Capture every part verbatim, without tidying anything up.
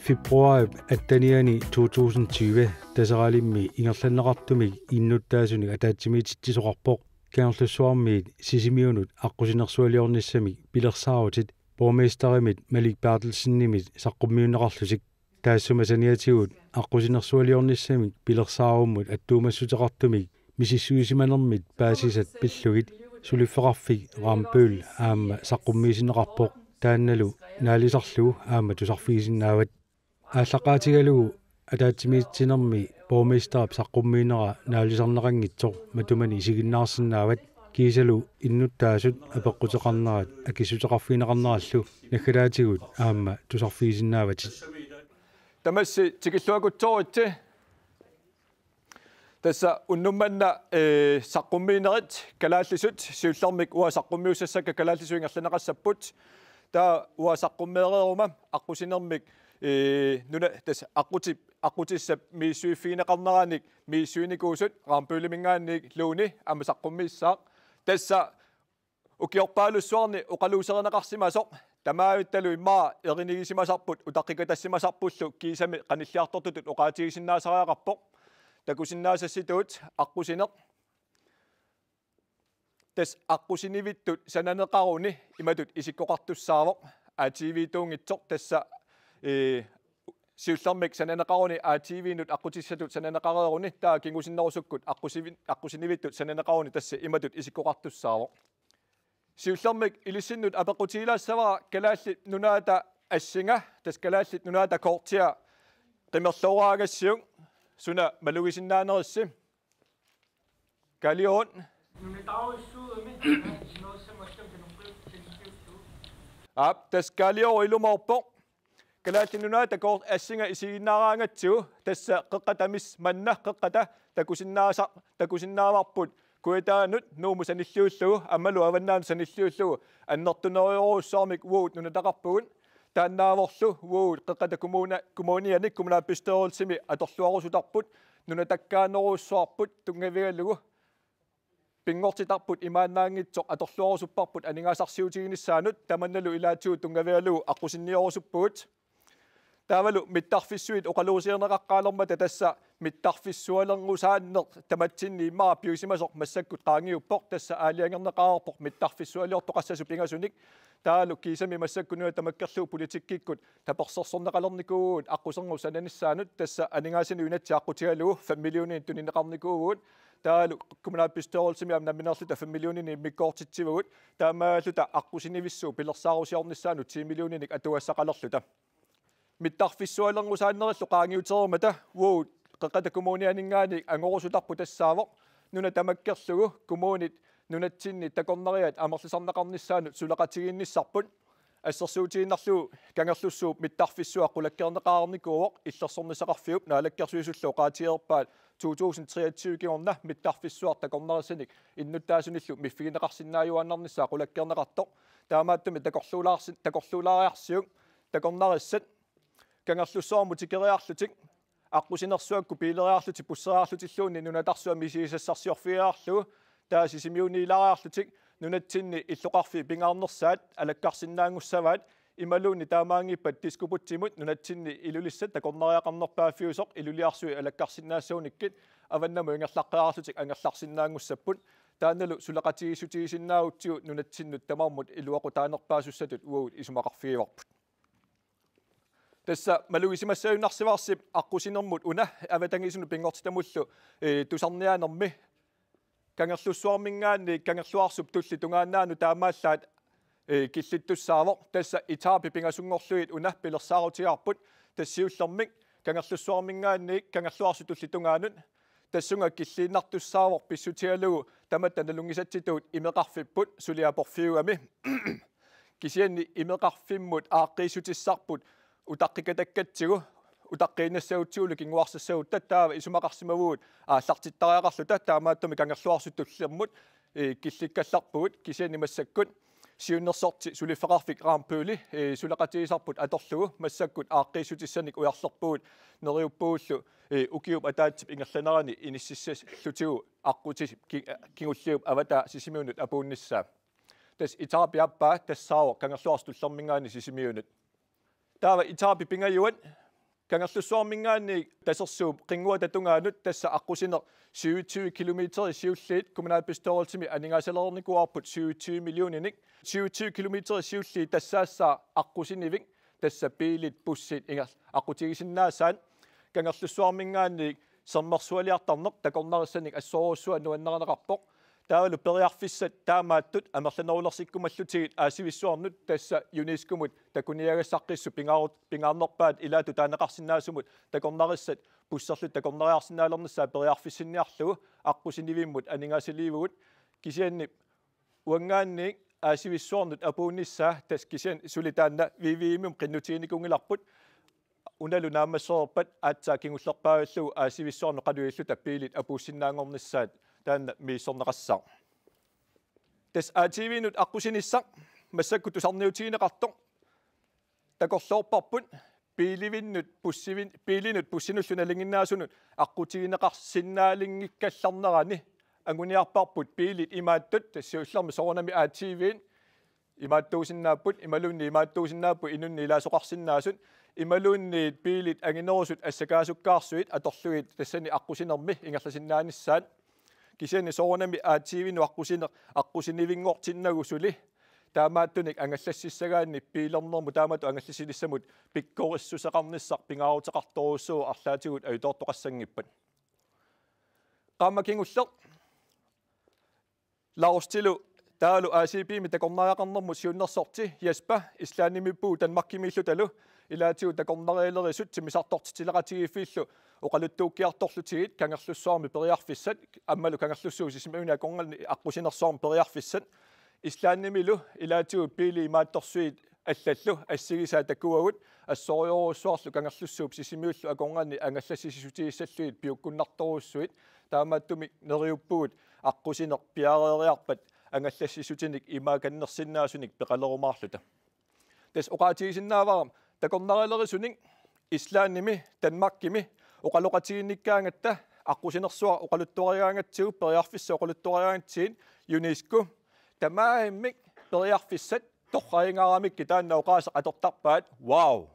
Februaarip attenianni to tusind tyve Taseralimmi ingerlanneqartumik innuttaasunik ataatsimiititsisoqarpoq. Kangerlussuarmiit Sisimiunut aqqusinersualiornissamik pilersaarutit borgmesterimit Malik Berthelsenimit saqqummiunneqarlutik. Taassuma saniatigut aqqusinersualiornissamik pilersaarummut attuumassuteqartumik misissuisimanermit paasisat pillugit suliffeqarfik Rambøll aamma saqqummiisinneqarpoq, taannalu naalisarlugu aamma tusarfigisinnaavat. Aallaqqaatigalugu ataatsimiititsinermi borgmesterip saqqummiinera naalisarneqanngitsoq matumani isiginnaarsinnaavat, kiisalu innuttaasut apeqquteqarnerat akissuteqarfigineqarnerallu naggataatigut aamma tusarfigisinnaavatit. Tamassi tikilluakutsooritsi. Tassa unnuk manna, eh, saqqummiinerit kalaallisut siullermik uanga saqqummiussassakka kalaallisut ingerlanneqassapput. Taava uanga saqqummeereeruma aqqusinermik, eh, nuna-, tassa aqquti-, aqqutissap misissuiffigineqarneranik misissuinikuusut Rambølliminngaanniit Lone aamma saqqummiissaaq. Tassa ukiorpaalussuarni oqaluuserineqarsimasoq, tamaavittalu immaqa erinigisimasarput utaqqikatassimasarpullu kiisami qanilliartortutut oqaatigisinnaasariaqarpoq. Takusinnaasassitut aqqusineq. Tassa aqqusinivittut sananeqaruni imatut isikkoqartussaavoq. A T V-tuunngitsoq tassa, eh, siullermik sananeqaruni A T V-nut aqqutissatut sananeqareeruni, taava kingusinnerusukkut aqqusivi-, aqqusinivittut sananeqaruni tassa imatut isikkoqartussaavoq. Siullermik ilissinnut apeqqutigilaassavara Kalaallit Nunaata assinga, tassa Kalaallit Nunaata kortia qimerlooraangassiuk, suna malugisinnaanerissi. Kaliorut. Aap, tassa Kaliorut ilumoorpoq. Kalaallit Nunaata kor-, assinga isiginnaaraangatsigu, tassa qeqqata mis-, manna qeqqata takusinnaasa-, takusinnaavarput Kujataanut Nuummut sanilliullugu aammalu avannaanut sanilliullugu annertunerujorujussuarmik uagut nunataqarpugut. Taannaavorlu uagut Qeqqata Kommune-, Kommuniani kommunalbestyrelsimi atorluarusutarput, nunatakkaanerujussuarput tunngavigalugu pinngortitarput imaannaanngitsoq atorluarusupparput aningaasarsiutiginissaanut, tamannalu ilaatigut tunngavigalugu aqqusinniorusuppugut. Taavalu mittarfissuit oqaluuserineqaqqaalermata tassa mittarfissualerngusaaneq tamatsinni immaqa piusimasoq massakkut qaangiuppoq, tassa aalajangerneqareerpoq mittarfissualiortoqassasoq pingasunik. Taavalu kiisami massakkut nuna tamakkerlugu politikkikkut tapersersorneqalernikuuvugut aqquserngup sananissaanut, tassa aningaasanut inatsit aqqutigalugu fem millioninik tunineqarnikuuvugut. Taavalu kommunalbestyrelsimi aamma nammineerluta fem millioninik immikkoortitsivugut. Taamaalluta aqqusinivissuup pilersaarusiornissaanut ti millioninik atugassaqalerluta. Mittarfissualerngusaanerillu qaangiutereermata uagut Qeqqata Kommunianinngaanniit angorusutarput tassaavoq nuna tamakkerlugu kommunit nunatsinni takornariat amerlisarneqarnissaannut suleqatigiinnissarput. Assersuutigiinnarlugu Kangerlussuup mittarfissuaq qulakkeerneqareernikuuvoq, illersornissaqarfiup naalakkersuisullu oqaatigereerpaat to tusind treogtyve kingorna mittarfissuaq takornarissanik innuttaasunillu miffigineqarsinnaajuaannarnissaa qulakkeerneqartoq. Taamaattumik takorluulaarsi-, takorluulaariarsiuk takornarissat Kangerlussuarmut tikeriarlutik, aqqusinersuakkut biileriarlutik busseriarlutilluunniit nunatarsuaq misigisassarsiorfigiarlugu, taava Sisimiuniilaariarlutik nunatsinni illoqarfiit pingaarnersaat alakkarsinnaanngussavaat, imaluunniit taamaanngippat diskobugtimut nunatsinni Ilulissat takornariaqarnerpaaffiusoq Iluliarsuit alakkarsinnaassagunnikkit avannamut ingerlaqqeriarlutik angerlarsinnaanngussapput. Taannalu suleqatigiissutigisinnaagutsigu nunatsinnut tamarmut iluaqutaanerpaasussatut uagut isumaqarfigivarput. Tassa malugisimassagunarsivarsi aqqusinermut una avatangiisinut pinngortitamullu, eh, tusarniaanermi Kangerlussuarminngaanniit Kangerluarsup tulliup tungaannaanut taamaallaat, eh, killittussaavoq. Tassa etapi pingasunngorlugit una pilersaarutigaarput. Tassa siullermik Kangerlussuarminngaanniit Kangerluarsup tulliup tungaanut. Tassunga killiinnartussaavoq pissutigalugu tamatta nalunngisatsitut imeqarfipput suli aporfiugami. Kisianni imeqarfimmut aaqqiissutissarput utaqqikatakkatsigu utaqqiinnassagutsigulu kinguarsassagutta taava isumaqarsimavugut aallartittariaqarluta, taamaattumik Kangerluarsuk Tullermut, eh, killikkallarpugut. Kisianni massakkut siunnersorti suliffeqarfik Rambølli, eh, suleqatigisarput atorlugu massakkut aaqqiissutissanik ujarlerpugut, neriuppugullu, eh, ukiup ataatsip ingerlanerani inississallutigu aqqutisip ki-, kingulliup avataa Sisimiunut apuunnissaa. Tassa etapi aappaa tassaavoq Kangerluarsuk Tullerminngaanniit Sisimiunut. Taava etapi pingajuat Kangerlussuarminngaanniit Tasersuup qinnguata tungaanut, tassa aqqusineq syvogtyve kilometer siulliit, kommunalbestyrelsimi aningaasalernikuuarput syvogtyve millioninik, syvogtyve kilometer siulliit tassaassaaq aqqusinivik, tassa biilit, bussit inga-, aqqutigisinnaasai. Kangerlussuarminngaanniit sermersualiartarneq takornarissanik assorujussuaq nuannarineqarpoq. Taavalu periarfissat taamaattut amerlanerulersikkumallutigit Aasivissuarnut, tassa UNESCO-mut takuniagassaqqissut pingaarut-, pingaarnerpaat ilaatut taaneqarsinnaasumut takornarissat busserlutik takornariarsinnaalernissaat periarfissinniarlugu aqqusinivimmut aningaasaliivugut. Kisianni uanngaanniit Aasivissuarnut apuunnissaa, tassa kisianni suli taanna V V M-imut qinnutiginikuunngilarput, unalu naammassereerpat aatsaat kingullerpaavillugu Aasivissuarnut qanoq ililluta biilit apuussinnaanngornissaat, taanna misissorneqassaaq. Tassa A T V-nut aqqusinissaq massakkut tusarniutigineqartoq takorloorparput biilivinnut bussivin-, biilinut bussinullu nalinginnaasunut aqqutigineqarsinnaalinngikkallarnerani anguniarparput biilit imaattut, tassa siullermik soorunami A T V-t imaattuusinnaapput, imaluunniit imaattuusinnaapput inunnik ilaasoqarsinnaasut, imaluunniit biilit anginerusut assakaasukkaarsuit atorlugit tassani aqqusinermi ingerlasinnaanissaat. Kisianni soorunami A T V-nut aqqusineq aqqusinivinngortinnagu suli taamaattunik angallassissagaanni biilernermut taamatut angallassilissamut pikkorissuseqarnissaq pingaaruteqartorujussuuvoq, arlaatigut ajutoortoqassanngippat. Qaammat kingulleq Laustilu taavalu A C B-mi takornariaqarnermut siunnersorti Jesper, Islandimiippugut Danmarkimiillutalu, ilaatigut takornarialerisut timmisartortitseqatigiiffiillu oqaluttuukkiartorlutigit Kangerlussuarmi periarfissat aammalu Kangerlussuup Sisimiuni akornanni aqqusinersuarmi periarfissat. Islandimilu ilaatigut biilit imaattorsuit allallu assigisaat takuagut, assorujussuarlu Kangerlussuup Sisimiullu akornanni angallassissutigissallutik piukkunnartorujussuit. Taamaattumik neriuppugut aqqusineq piareeriarpat angallassissutinik imaakkannersinnaasunik peqalerumaarluta. Tassa oqaatigisinnaavara takornarialerisunik Islandimi, Danmarkimi oqaloqatigiinnikkaangatta aqqusinersuaq oqaluttuarigaangatsigu, periarfissat oqaluttuarigaangatsigit UNESCO tamaavimmik periarfissat torragingaaramikkit taanna oqaaseq atortarpaat. Wow!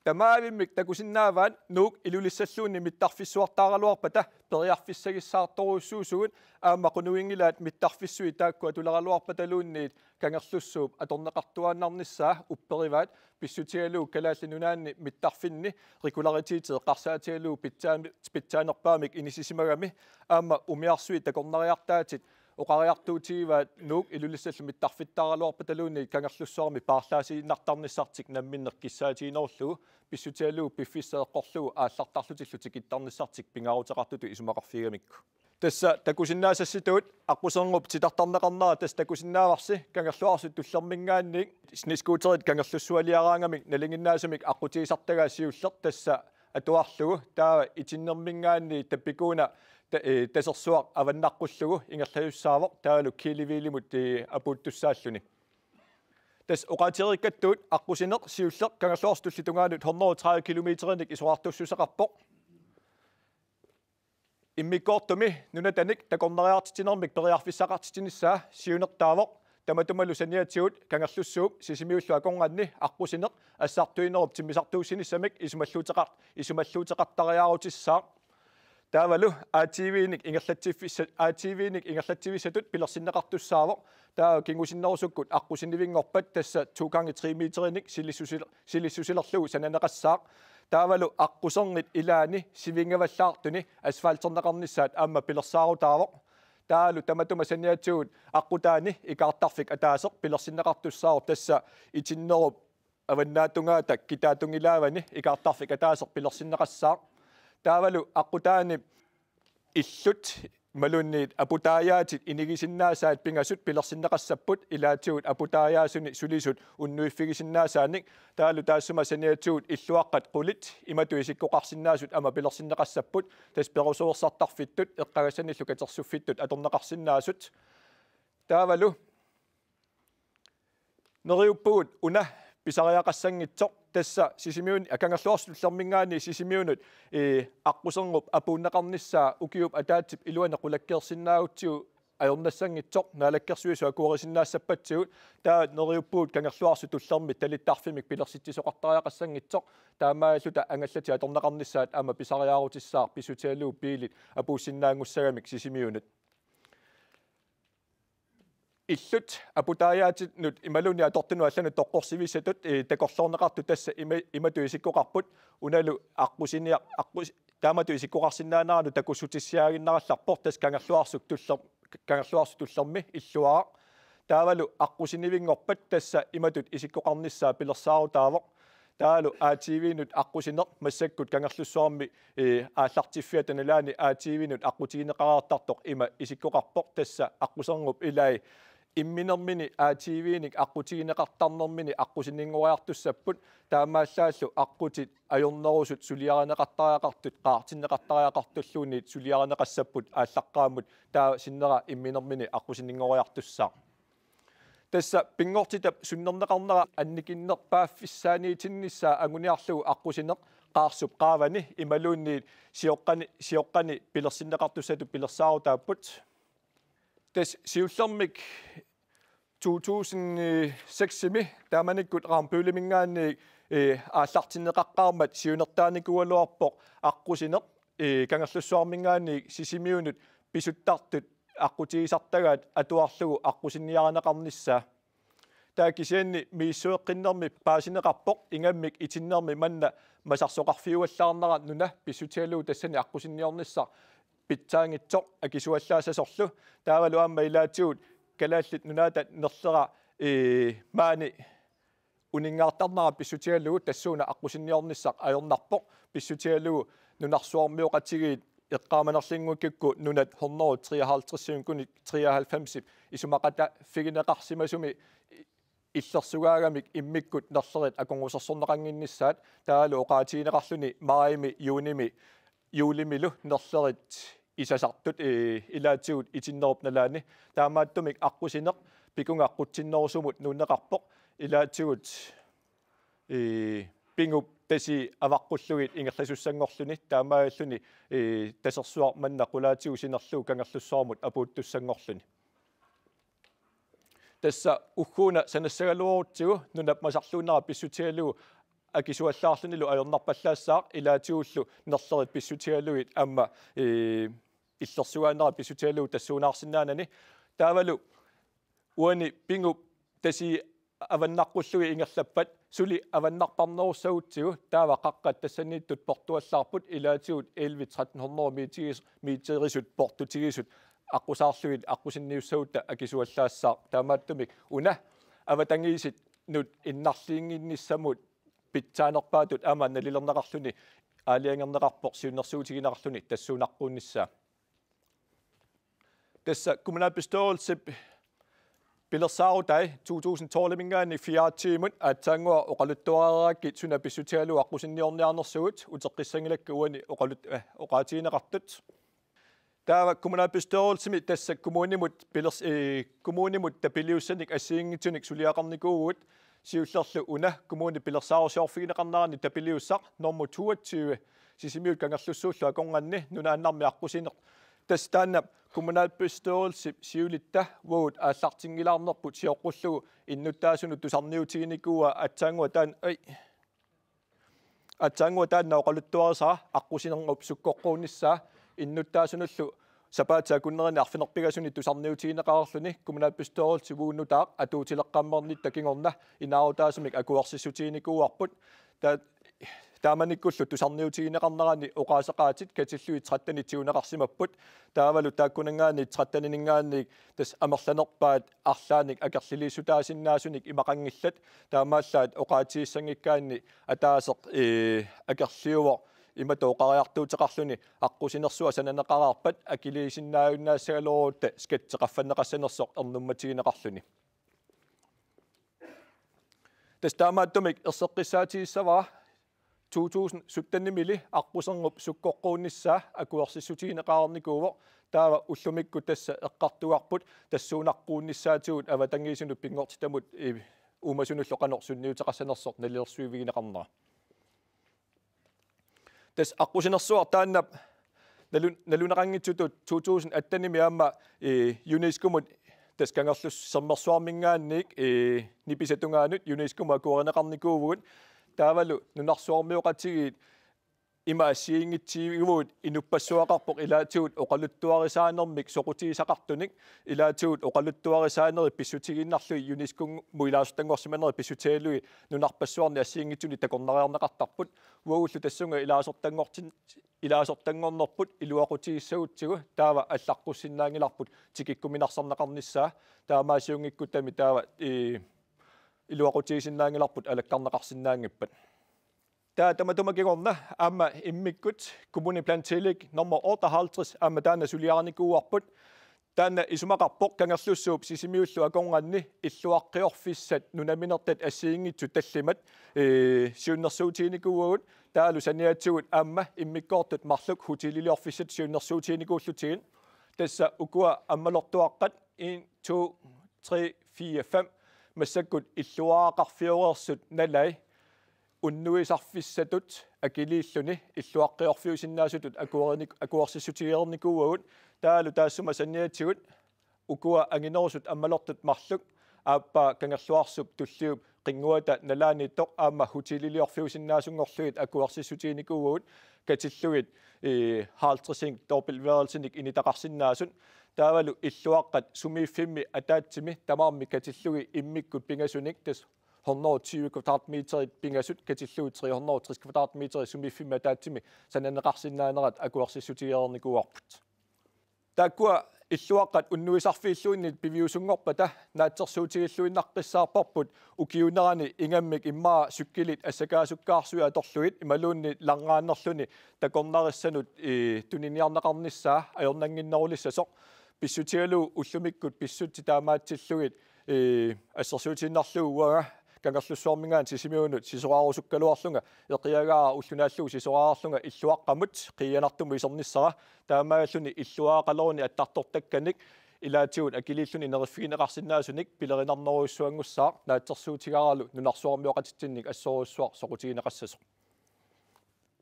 Tamaavimmik takusinnaavaat Nuuk Ilulissalluunniit mittarfissuartaaraluarpata periarfissagissaartorujussuusugut, aamma qunuginngilaat mittarfissuit taakkua tuleraluarpataluunniit Kangerlussuup atorneqartuaannarnissaa upperivaat, pissutigalugu Kalaallit Nunaanni mittarfinni regularitet eqqarsaatigalugu pitsaa-, pitsaanerpaamik inissisimagami aamma umiarsuit takornariartaatit oqariartuutigivaat Nuuk Ilulissallu mittarfittaaraluarpataluunniit Kangerlussuarmi paarlaasiinnartarnissartik namminneq kissaatiginerullugu, pissutigalugu piffissaq eqqorlugu aallartarlutillu tikittarnissartik pingaaruteqartutut isumaqarfigigamikku. Tassa takusinnaasassitut aqquserngup titartarneqarnera tassa takusinnaavarsi Kangerluarsuk Tullerminngaanniit snescooterit Kangerlussualiaraangamik nalinginnaasumik aqqutigisartagaat siulleq tassa atuarlugu, taava itinnerminngaanniit tappikuuna ta-, eh, Tasersuaq avannaqqullugu ingerlasussaavoq, taavalu Kiliviilimut, eh, apuuttussaalluni. Tassa oqaatigereerikkattut aqqusineq siulleq Kangerluarsuk Tullip tungaanut hundrede og tredive kilometerinik isorartussuseqarpoq. Immikkoortumi nunatanik takornariartitsinermik periarfissaqartitsinissaa siunertaavoq, tamatumalu saniatigut Kangerlussuup Sisimiullu akornanni aqqusineq assartuinerup timmisartuussinissamik isumalluuteqar-, isumalluuteqartariaarutissaaq. Taavalu A T V-nik ingerlatsiffissa-, A T V-nik ingerlatsivissatut pilersinneqartussaavoq. Taava kingusinnerusukkut aqqusinivinngorpat tassa to gange tre meterinik silissusil-, silissusilerlugu sananeqassaaq. Taavalu aqqusernit ilaanni sivingavallaartuni asfalterneqarnissaat aamma pilersaarutaavoq. Taavalu tamatuma saniatigut aqqutaani ikaartarfik ataaseq pilersinneqartussaavoq, tassa itinnerup avannaatungaata kitaatungilaavani ikaartarfik ataaseq pilersinneqassaaq. Taavalu aqqutaani illut imaluunniit aputaajaatit inigisinnaasaat pingasut pilersinneqassapput, ilaatigut aputaajaasuni sulisut unnuiffigisinnaasaannik. Taavalu taassuma saniatigut illuaqqat qulit imatut isikkoqarsinnaasut aamma pilersinneqassapput, tassa perusuersartarfittut eqqagassanillu katersuffittut atorneqarsinnaasut. Taavalu neriuppugut una pisariaqassanngitsoq, tassa Sisimiun-, Kangerluarsuk Tullerminngaanniit Sisimiunut, ee, aqqusernup apuunneqarnissaa ukiup ataatsip iluani qulakkeersinnaagutsigu ajornassanngitsoq, Naalakkersuisut akuerisinnaassappatigut. Taava neriuppugut Kangerluarsuk Tullermik talittarfimik pilersitsisoqartariaqassanngitsoq, taamaalluta angallatit atorneqarnissaat aamma pisariaarutissaaq pissutigalugu biilit apuussinnaanngussagamik Sisimiunut. Illut aputaajaatinut imaluunniit atortunut allanut toqqorsivissatut, ee, takorloorneqartut tassa ima-, imatut isikkoqarput, unalu aqqusiniar-, aqqus-, taamatut isikkoqarsinnaaneranut takussutissiaaginnarallarpoq, tassa Kangerluarsuk Tuller-, Kangerluarsuk Tullermi illuaraq. Taavalu aqqusinivinngorpat tassa imatut isikkoqarnissaa pilersaarutaavoq. Taavalu A T V-nut aqqusineq massakkut Kangerlussuarmi, ee, aallartiffiata nalaani A T V-nut aqqutigineqareertartoq ima isikkoqarpoq, tassa aqqusernup ilai imminermini A T V-nik aqqutigineqartarnermini aqqusininngoriartussapput, taamaallaallu aqqutit ajornerusut suliarineqartariaqartut qaartinneqartariaqartulluunniit suliarineqassapput aallaqqaammut, taava sinnera imminermini aqqusininngoriartussaaq. Tassa pinngortitap sunnerneqarnera annikinnerpaaffissaaniitinnissaa anguniarlugu aqqusineq Qaarsup qaavani imaluunniit sioqqani, sioqqani pilersinneqartussatut pilersaarutaapput. Tassa siullermik to tusind seksimi taamanikkut Rambølleminngaanniit, ee, aallartinneqaqqaarmat siunertaanikuugaluarpoq aqqusineq, ee, Kangerlussuarminngaanniit Sisimiunut pisuttartut aqqutigisartagaat atuarlugu aqqusiniarineqarnissaa. Taava kisianni misissueqqinnermi paasineqarpoq, ingammik itinnermi manna masarsoqarfiuallaarnera nuna pissutigalugu tassani aqqusinniornissaq pitsaanngitsoq akisuallaassasorlu. Taavalu aamma ilaatigut Kalaallit Nunaata nerlera, ee, maani uninngaartarnera pissutigalugu tassuuna aqqusinniornissaq ajornarpoq, pissutigalugu nunarsuarmioqatigiit eqqaamanerlunnguukkukku nunat hundrede treoghalvtredsiunngunik treoghalvfemsip isumaqataaffigineqarsimasumi illersugaagamik immikkut nerlerit akornusersorneqannginnissaat, taavalu oqaatigineqarluni maajimi, juunimi, juulimilu nerlerit isasartut, ee, ilaatigut itinnerup nalaani. Taamaattumik aqqusineq pikunga qutsinnerusumut nuunneqarpoq, ilaatigut, ee, pingup tasii avaqqullugit ingerlasussanngorluni, taamaalilluni, ee, tasersuaq manna qulaatigut sinerlugu Kangerlussuarmut apuuttussanngorluni. Tassa ugguuna sanassagaluarutsigu nunap masarluunera pissutigalugu akisuallaarlunilu ajornarpallaassaaq, ilaatigullu nerlerit pissutigalugit aamma, ee, illersugaanera pissutigalugu tassuunaarsinnaanani. Taavalu uani pingup tasii avannaqqullugu ingerlappat suli avannarparnerussagutsigu, taava qaqqat tassaniittut portuallaarput, ilaatigut elleve tretten hundrede meteris-, meterisut portutigisut aqqusaarlugit aqqusinniussagutta akisuallaassaaq. Taamaattumik una avatangiisinut innarliinnginnissamut pitsaanerpaatut aamma nalilerneqarluni aalajangerneqarpoq siunnersuutigineqarluni tassuunaqquunnissaa. Tassa kommunalbestyrelsip pilersaarutai to tusind tolviminngaanniit fjortenimut aatsaannguaq oqaluttuareerakkit suna pissutigalugu aqqusinniorniarnersugut, uteqqissanngilakka uani oqalut-, eh, oqaatigineqartut. Taava kommunalbestyrelsimi tassa kommunimut pilers-, eh, kommunimut tapiliussanik assigiinngitsunik suliaqarnikuuvugut, siullerlu una kommunip pilersaarusiorfigineqarnerani tapiliussaq nummer toogtyve, Sisimiut Kangerlussuullu akornanni, nunaannarmi aqqusineq. Tassa taanna kommunalbestyrelsip siulitta uagut aallartinngilaarnerput sioqqullugu innuttaasunut tusarniutiginikuuaa aatsaannguaq taan-, ai. Aatsaannguaq taanna oqaluttuarisara aqqusinernup sukkoqquunissaa, innuttaasunullu sapaatip akunnerini arfineq-pingasuni tusarniutigineqareerluni kommunalbestyrelsip uagut nutaaq atuutileqqammernitta kingorna inaarutaasumik akuersissutiginikuuarput. Ta-, taamanikkullu tusarniutigineqarnerani oqaaseqaatit katillugit trettenit tiguneqarsimapput. Taavalu taakkunanngaanniit trettenininngaanniit tassa amerlanerpaat arlaannik akerliliissutaasinnaasunik imaqanngillat. Taamaallaat oqaatigissanngikkaanni ataaseq, ee, akerliuvoq imatut oqariartuuteqarluni aqqusinersuaq sananeqareerpat akiliisinnaajunnaassagaluarutta skatti qaffanneqassanersoq ernummatigineqarluni. Tassa taamaattumik erseqqissaatigissavara to tusind syttenimili aqqusernup sukkoqquunnissaa akuersissutigineqareernikuuvoq, taava ullumikkut tassa eqqartugarput tassuunaqquunnissaatigut avatangiisinut pinngortitamut, eh, uumasunullu qanoq sunniuteqassanersoq nalilersuivigineqarnera. Tassa aqqusinersuaq taanna nalu-, naluneqanngitsutut to tusind attenimi aamma, eh, UNESCO-mut tassa Kangerlussuup Sermersuarminngaanniit, eh, nipisat tungaanut UNESCO-mut akuerineqarnikuuvugut. Taavalu nunarsuarmioqatigiit ima assigiinngitsuuvugut inuppassuaqarpoq ilaatigut oqaluttuarisaanermik soqutigisaqartunik, ilaatigut oqaluttuarisaanerit pissutigiinnarlugit UNESCO-mut ilaasortanngorsimanerit pissutigalugit nunarpassuarni assigiinngitsunik takornariarneqartarput. Uagullu tassunga ilaasortanngortin-, ilaasortanngornerput iluaqutigissagutsigu taava allaqqussinnaanngilarput tikikkuminarsarneqarnissaa, taamaasiunngikkuttami taava, eh, iluaqutigisinnaanngilarput alakkarneqarsinnaanngippat. Taava tamatuma kingorna aamma immikkut Kommuneplan Tillæg nummer otteoghalvtreds aamma taanna suliarinikuuarput. Taanna isumaqarpoq Kangerlussuup Sisimiullu akornanni illuarqiorfissat nunaminertat assigiinngitsut tallimat, eh, siunnersuutiginikuuagut, taavalu saniatigut aamma immikkoortut marluk hoteliliorfissat siunnersuutiginikuullutigit. Tassa ukua ammalortuaqqat en, to, tre, fire, fem massakkut illuaraqarfioreersut nalai unnuisarfissatut akiliilluni illuaqqiorfiusinnaasutut akuerinik-, akuersissutigereernikuuagut, taavalu taassuma saniatigut ukua anginerusut ammalortut marluk aappaa Kangerluarsup tulliup qinnguata nalaaniittoq aamma hoteliliorfiusinnaasunngorlugit akuersissutiginikuuagut, katillugit, eh, halvtredsinik dobbeltværelsinik initaqarsinnaasut. Taavalu illuaqqat sumiiffimmi ataatsimi tamarmik katillugit immikkut pingasunik, tassa hundrede og tyve kvadratmeterit pingasut katillugit tre hundrede og tres kvadratmeterit sumiiffimmi ataatsimi sananeqarsinnaanerat akuersissutigereernikuuarput. Taakkua illuaqqat unnuisarfiilluunniit piviusunngorpata naatsorsuutigilluinnaqqissaarparput ukiuunerani ingammik immaqa cykelit assakaasukkaarsuit atorlugit imaluunniit langaanerluni takornarissanut, eh, tuniniarneqarnissaa ajornannginnerulissasoq. Pissutigalugu ullumikkut pissutsit taamaatsillugit, eh, assersuutigiinnarlugu uanga Kangerlussuarminngaanniit Sisimiunut sisoraarusukkaluarlunga, eqiagaara ulloq naallugu sisoraarlunga illuaqqamut qiianartumut isernissara, taamaalilluni illuaraqaleruni attartortakkanik ilaatigut akiliilluni neriffigineqarsinnaasunik pilerinarnerujussuanngussaaq, naatsorsuutigaaralu nunarsuarmioqatitsinnik assorujussuaq soqutigineqassasoq.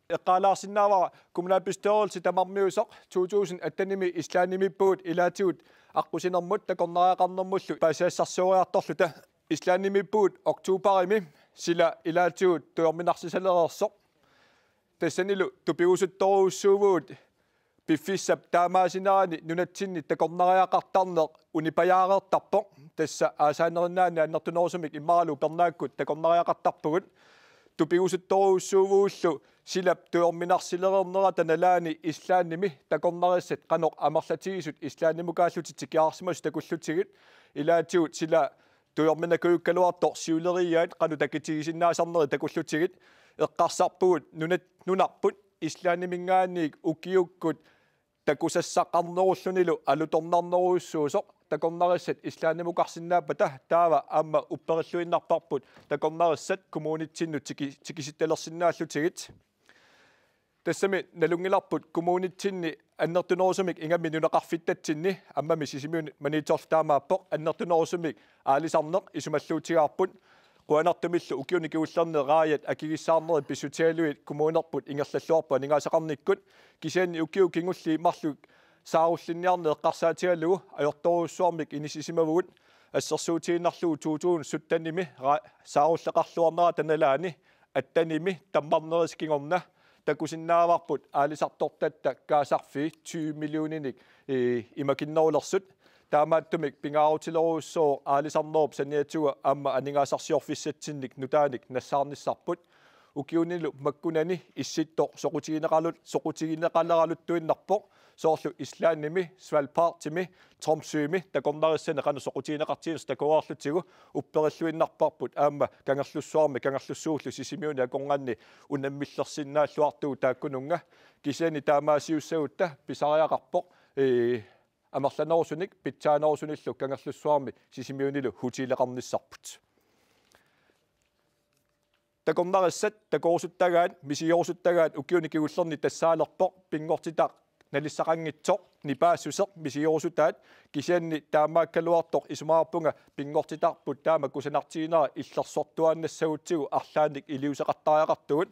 Eqqaalaarsinnaavara kommunalbestyrelse tamarmiusoq to tusind attenimi Islandimiippugut ilaatigut aqqusinermut takornariaqarnermullu paasisassarsioriartorluta. Islandimiippugut oktoberimi sila ilaatigut tujorminarsisalereersoq. Tassanilu tupigusuttorujussuuvugut piffissap taamaasinerani nunatsinni takornariaqartarneq unipajaareertarpoq. Tassa aasaanerinnaanni annertunerusumik immaqalu upernaakkut takornariaqartarpugut. Tupigusuttorujussuuvugullu silap tujorminarsilereernerata nalaani Islandimi takornarissat qanoq amerlatigisut Islandimukaarlutik tikiarsimasut takullutigit. Ilaatigut sila tujorminakujukkaluartoq siuleriiaat qanoq takitigisinnaasarnerit takullutigit. Eqqarsarpugut nunat-, nunarput Islandiminngaanniit ukiukkut takusassaqarnerullunilu alutornarnerujussuusoq takornarissat Islandimukarsinnaappata, taava aamma upperilluinnarparput takornarissat kommunitsinnut tiki-, tikisittalersinnaallutigit. Tassami nalunngilarput kommunitsinni annertunerusumik ingammik nunaqarfittatsinni, aammami Sisimiuni Maniitsorlu taamaappoq, annertunerusumik aalisarneq isumalluutigaarput. Qujanartumillu ukiuni kingullerni raajat akigissaarnerit pissutigalugit kommunerput ingerlalluarput aningaasaqarnikkut, kisianni ukiut kingulliit marluk saarullinniarneq eqqarsaatigalugu ajortorujussuarmik inissisimavugut. Assersuutigiinnarlugu to tusind syttenimi ra-, saarulleqarluarnerata nalaani attenimi tammarnerisa kingorna takusinnaavarput aalisartortatta kaasarfii tyve millioninik, eh, imakinnerulersut. Taamaattumik pingaarutilerujussuuvoq aalisarnerup saniatigut aamma aningaasarsiorfissatsinnik nutaanik nassaarnissarput. Ukiunilu makkunani Issittoq soqutigineqalu-, soqutigineqaleraluttuinnarpoq. soorlu Islandimi, Svalbardimi, Tromsømi takornarissani qanoq soqutigineqartiginersoq takoreerlutigu upperilluinnarparput aamma Kangerlussuarmi Kangerlussuullu Sisimiuni akornanni unammillersinnaalluartugut taakkununnga. Kisianni taamaasiussagutta pisariaqarpoq, ee, amerlanerusunik pitsaanerusunillu Kangerlussuarmi Sisimiunilu hotelleqarnissarput. Takornarissat takorusuttagaat, misigerusuttagaat ukiuni kingullerni tassaalerpoq, pinngortitaq nalissaqanngitsoq, nipaassuseq misigerusutaat, kisianni taamaakkaluartoq isumaqarpunga pinngortitarput taama kusanartiginera illersortuaannassagutsigu arlaannik iliuuseqartariaqartugut.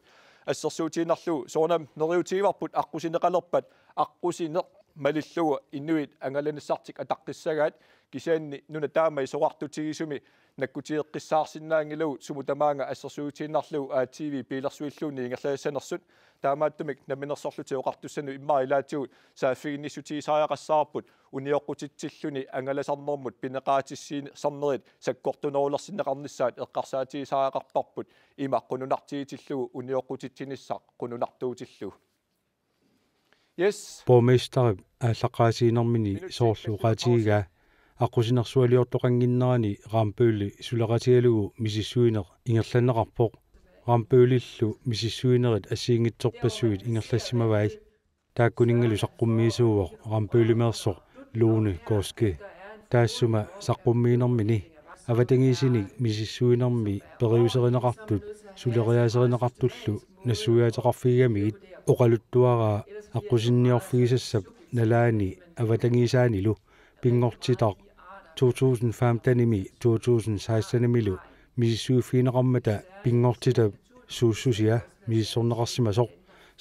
Assersuutigiinnarlugu soorunami neriuutigivarput aqqusineqalerpat, aqqusineq malillugu inuit angalanissartik ataqqissagaat, kisianni nuna taama isorartutigisumi nakkutigeqqissaarsinnaanngilagut sumut tamaanga assersuutigiinnarlugu A T V piilersuilluunniit ingerlassanersut. Taamaattumik Namminersorlutik Oqartussanut immaqa ilaatigut saaffiginnissutigisariaqassavarput, unioqqutitsilluni angalasarnermut pineqaatissiisarnerit sakkortunerulersinneqarnissaat eqqarsaatigisariaqarparput, ima qununartigitillugu unioqqutitsinissaq qununartuutillugu. Yes. Borgmesterip aallaqqaasiinermini soorlu oqaatigigaa aqqusinersualiortoqannginnerani Rambølli suleqatigalugu misissuineq ingerlanneqarpoq. Rambøllillu misissuinerit assigiinngitsorpassuit ingerlassimavai. Taakkuninngalu saqqummiisuuvoq Rambøllimeersoq Lone Koski. Taassuma saqqummiinermini avatangiisinik misissuinermi periuserineqartut suleriaaserineqartullu nassuiaateqarfigigamigit oqaluttuaraa aqqusinniorfigisassap nalaani avatangiisaanilu pinngortitaq to tusind femtenimi to tusind sekstenimilu misissuiffigineqarmata pinngortitap suussusia misissorneqarsimasoq,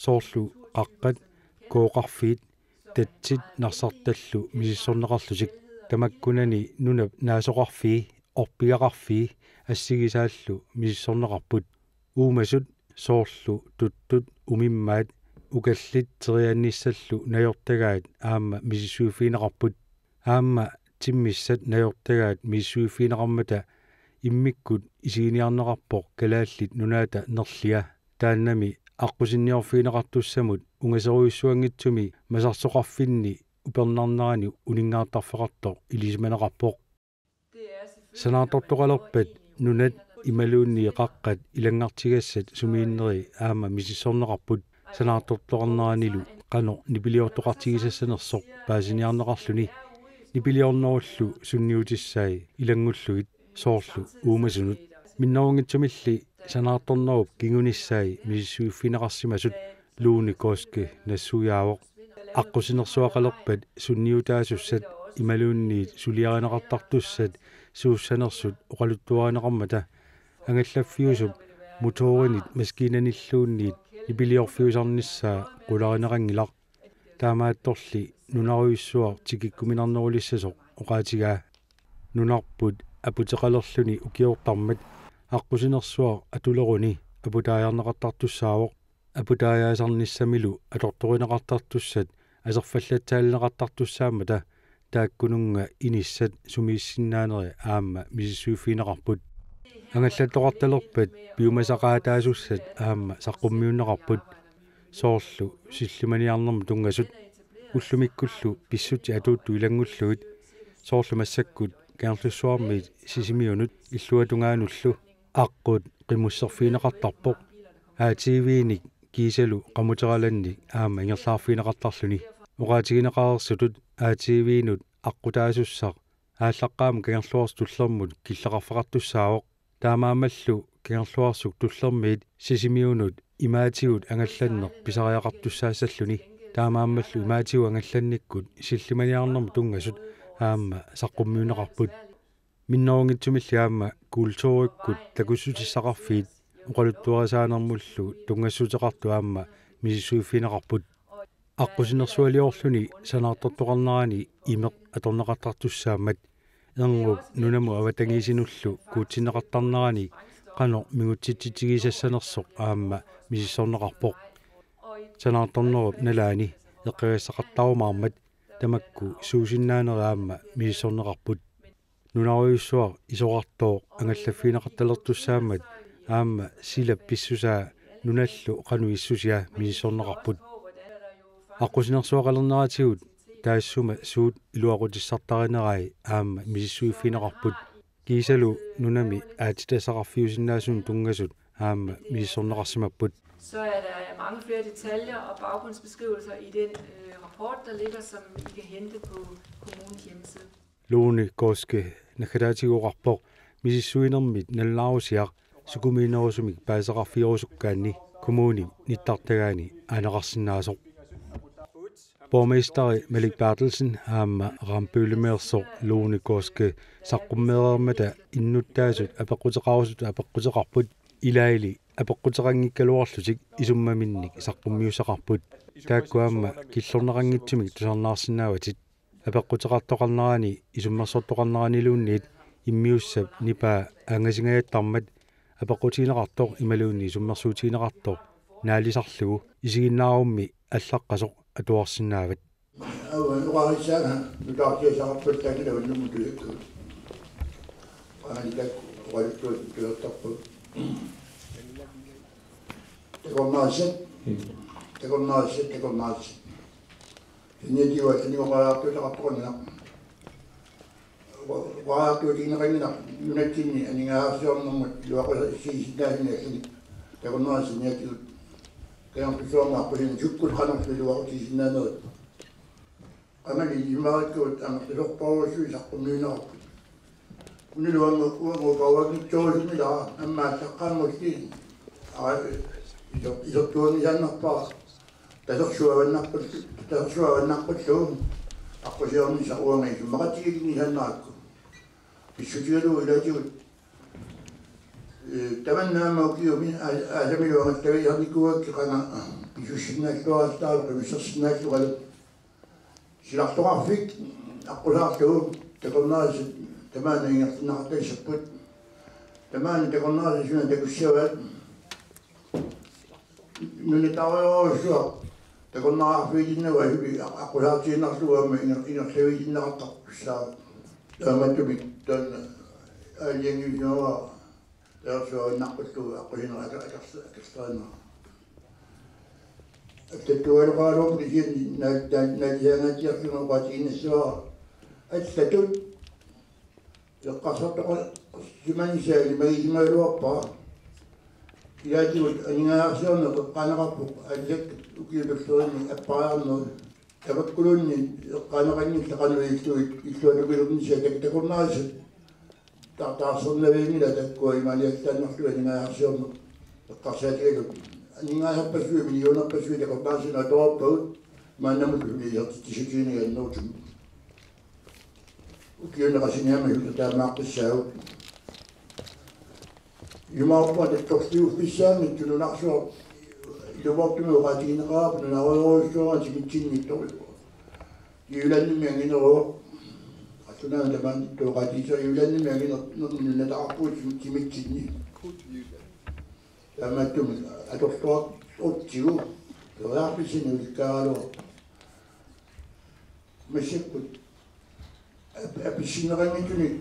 soorlu qaqqat, kooqarfiit, tatsit narsartallu misissorneqarlutik. Tamakkunani nunap naasoqarfii, orpigaqarfii assigisaallu misissorneqarput. Uumasut soorlu tuttut, umimmaat, ukallit teriaannissallu najortagaat aamma misissuiffigineqarput. Aamma timmissat najortagaat misissuiffigineqarmata immikkut isiginiarneqarpoq Kalaallit Nunaata nerlia. Taannami aqqusinniorfigineqartussamut ungaserujussuanngitsumi masarsoqarfinni upernarnerani uninngaartarfeqartoq ilisimaneqarpoq. Sanaartortoqalerpat nunat imaluunniit qaqqat ilanngartigassat sumiinneri aamma misissorneqarput, sanaartortoqarneranilu qanoq nipiliortoqartigisassanersoq paasiniarneqarluni. Nipiliornerullu sunniutissai ilanngullugit, soorlu uumasunut. Minnerunngitsumilli sanaartornerup kingunissai misissuiffigineqarsimasut Lone Koski nassuiaavoq. Aqqusinersuaqalerpat sunniutaasussat imaluunniit suliarineqartartussat suussanersut oqaluttuarineqarmata angallaffiusup motorinit maskiinanilluunniit nipiliorfiusarnissaa qularineqanngilaq. Taamaattorli nunarujussuaq tikikkuminarnerulissasoq oqaatigaa. Nunarput aputeqalerluni ukiortarmat aqqusinersuaq atuleruni aputaajarneqartartussaavoq. Aputaajaasarnissamilu atortorineqartartussat aserfallatsaalineqartartussaammata taakkununnga inissat sumiissinnaaneri aamma misissuiffigineqarput. Angallattoqartalerpat piumasaqaataasussat aamma saqqummiunneqarput, soorlu sillimaniarnermut tunngasut. Ullumikkullu pissutsit atuuttut ilanngullugit, soorlu massakkut Kangerlussuarmiit Sisimiunut illuatungaanullu. Aqqut qimusserfigineqartarpoq, A T V-nik kiisalu qamuteralannik aamma ingerlaarfigineqartarluni. Oqaatigineqareersutut A T V-nut aqqutaasussaq aallaqqaammut Kangerluarsuk Tullermut killeqarfeqartussaavoq. Taamaammallu Kangerluarsuk Tullermiit Sisimiunut imaatigut angallanneq pisariaqartussaassalluni. Taamaammallu imaatigut angallannikkut sillimaniarnermut tunngasut aamma saqqummiunneqarput. Minnerunngitsumilli aamma kulturikkut takussutissaqarfiit oqaluttuarisaanermullu tunngassuteqartut aamma misissuiffigineqarput. Aqqusinersualiorluni sanaartortoqarnerani imeq atorneqartartussaammat, erngup nunamut avatangiisinullu kuutsinneqartarnerani qanoq mingutsitsitsigisassanersoq aamma misissorneqarpoq. Sanaartornerup nalaani eqqagassaqartarumaarmat tamakku suusinnaaneri aamma misissorneqarput. Nunarujussuaq isorartooq angallaffigineqartalertussaammat aamma silap pissusaa nunallu qanoq issusia misissorneqarput. Aqqusinersuaqalerneratigut taassuma suut iluaqutissartarinerai aamma misissuiffigineqarput. Kiisalu nunami aatsitassaqarfiusinnaasunut tunngasut aamma misissorneqarsimapput. Så er der mange flere detaljer og baggrundsbeskrivelser i den øh, rapport, der ligger, som I kan hente på kommunens hjemmeside. Lone Koske naggataatigoqarpoq misissuinermit nalunaarusiaq sukumiinerusumik paasisaqarfigerusukkaanni kommunip nittartagaani aaneqarsinnaasoq. Borgmesteri Malik Berthelsen aamma Rambøllemeersoq Lone Koske saqqummeereermata innuttaasut apeqquteqarusutut apeqquteqarput, ilaali apeqquteqanngikkaluarlutik isummaminnik saqqummiussaqarput. Taakku aamma killorneqanngitsumik tusarnaarsinnaavatit. Apeqquteqartoqarnerani isummersortoqarneraniluunniit immiussap nipaa angasinngajaattarmat apeqqutigineqartoq imaluunniit isummersuutigineqartoq naalisarlugu isiginnaarummi allaqqasoq atuarsinnaavat. Aua, nuqarissaanga nutaarsiassaqarpallaanngilaq unnumut tusakkavut. Qaangitak oqaluttuat tujartarput. Takornarissat. Takornarissat, takornarissat. Saniatigut allanigoqalaartuutaqartoqanngilaq. Oqalaartuutigineqanngilaq nunatsinni aningaasarsiornermut iluaqusiisinnaasuni allanik. Takornarissat saniatigut. Kangerlussuarmi aqqusineq sukkut qanorlu iluaqutigisinnaaneri. Qamani immaarikkut amerlasoortorujussuit saqqummiunneqarput. Unilu aamma uanga ukaruanngitsoorusumilaa aamma allaqqaammulli. Aa, iso-, isortuanngisaannarpara. Tasersuaq avannarput-, tasersuaq avannarpullu aqqusiornissaq uanga isumaqatigiinngisaannarakku. Pissutigalugu ilaatigut. Ee, tamanna aamma ukiumi aa-, aasamilu angallavigisarnikuugakkit qanga pisussinnaalluarassaaq qimissersinnaallungalu. Silartoqarfik aqqusaarlugu takornarissat tamaana ingerlanneqartagassapput. Tamaana takornarissat suna takussavaat. Nunataarujoorujussuaq takornariarfigitinnagu asuli aq-, aqqusaartiinnarlugu aamma inger-, ingerlavigitinneqartartussaavoq. Taamaattumik taanna aalajangiusimavara tasersuaq avannarpullu aqqusineq aker-, akersa-, akersarinera. Allattugaluaqaarlugu kisianni naa-, naa-, naalisaangaatsiarlunga oqaatiginnassavara. Allatut eqqarsartoqarsimanissaa ilimagisimagaluarpara. Ilaatigut aningaasarsiorneq eqqaaneqarpoq aalisakkat ukiut tulleriinni appariarnerit. Tamakkuluunniit eqqaaneqanngillat qanoq illugit illuatukilernissaq tak-, takornarissat. Ta-, taarsernavianngilaq takkua imaaliallaannarlugu aningaasarsiorneq eqqarsaatigalugu. Aningaasarpassuit, millionerpassuit takornarissinnut atoruuppagut, maannamut isertitsissutigineq annerusumik. Ukiuni qassingaami suli taamaaqqissaagut. Ilumoorpoq atorliuffissaanngitsoq nunarsuaq ilumoortumik oqaatigineqarpoq nunarujorujussuarmik timitsinni ittoq. Jyllandimi angineruvoq. Qallunaat tamaat oqaatigisara Jyllandimi anginernermi nunataqarpugut tim-, timitsinni. Taamaattumik atorluartigu periarfissanik ulikkaaraluarpoq. Massakkut ap-, apissinneqanngitsunik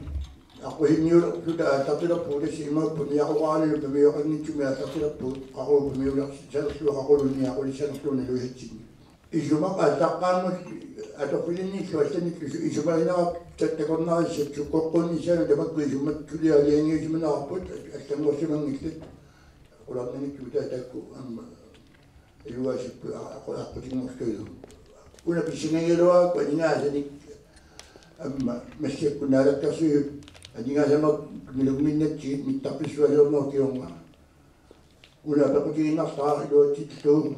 aqqusinniulerluta aallartilerpugut, tassa imaappoq niaqoqaranilu pamioqanngitsumik aallartilerpugut, qaqugu pamiulersanerlugu qaqulunniaqulissanerlugu nalusatsinni. Isumaq aallaqqaammut atorfilinnillu allanillu isu-, isumagineqartut takornarissat sukkoqqunnissaanut tamakku isummat suliaq aalajangiusimaneqarput allanngorsimanngillat. Qularnanngitsumik taakku aamma iluaasippu a-, aqu-, aqqutinnguarlugu. Una pissangagigaluarakku aningaasanik aamma massakkut naalakkersuisut aningaasanik nalunngerinnatsigit mittarfissualiornerup kingorna. Una apeqqutigiinnartara iluatsillugu.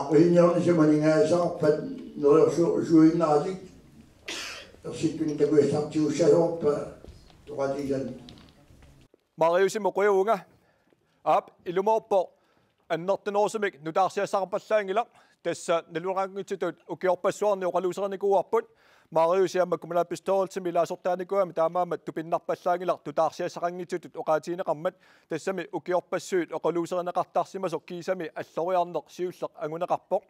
Aqqusinniornissamut aningaasaqarpat neriorsu-, suinnaratik ersittunik takusassartigissagaluarpara oqaatigisaannik. Mariusimut qujavunga. Aap, ilumoorpoq annertunerusumik nutaarsiassaqarpallaanngilaq. Tassa naluneqanngitsutut ukiorpassuarni oqaluuserinikuuarput. Mariusi aamma kommunalbestyrelsimi ilaasortaanikuugami, taamaammat tupinnarpallaanngilaq nutaarsiassaqanngitsutut oqaatigineqarmat. Tassami ukiorpassuit oqaluuserineqartarsimasoq kiisami alloriarneq siulleq anguneqarpoq.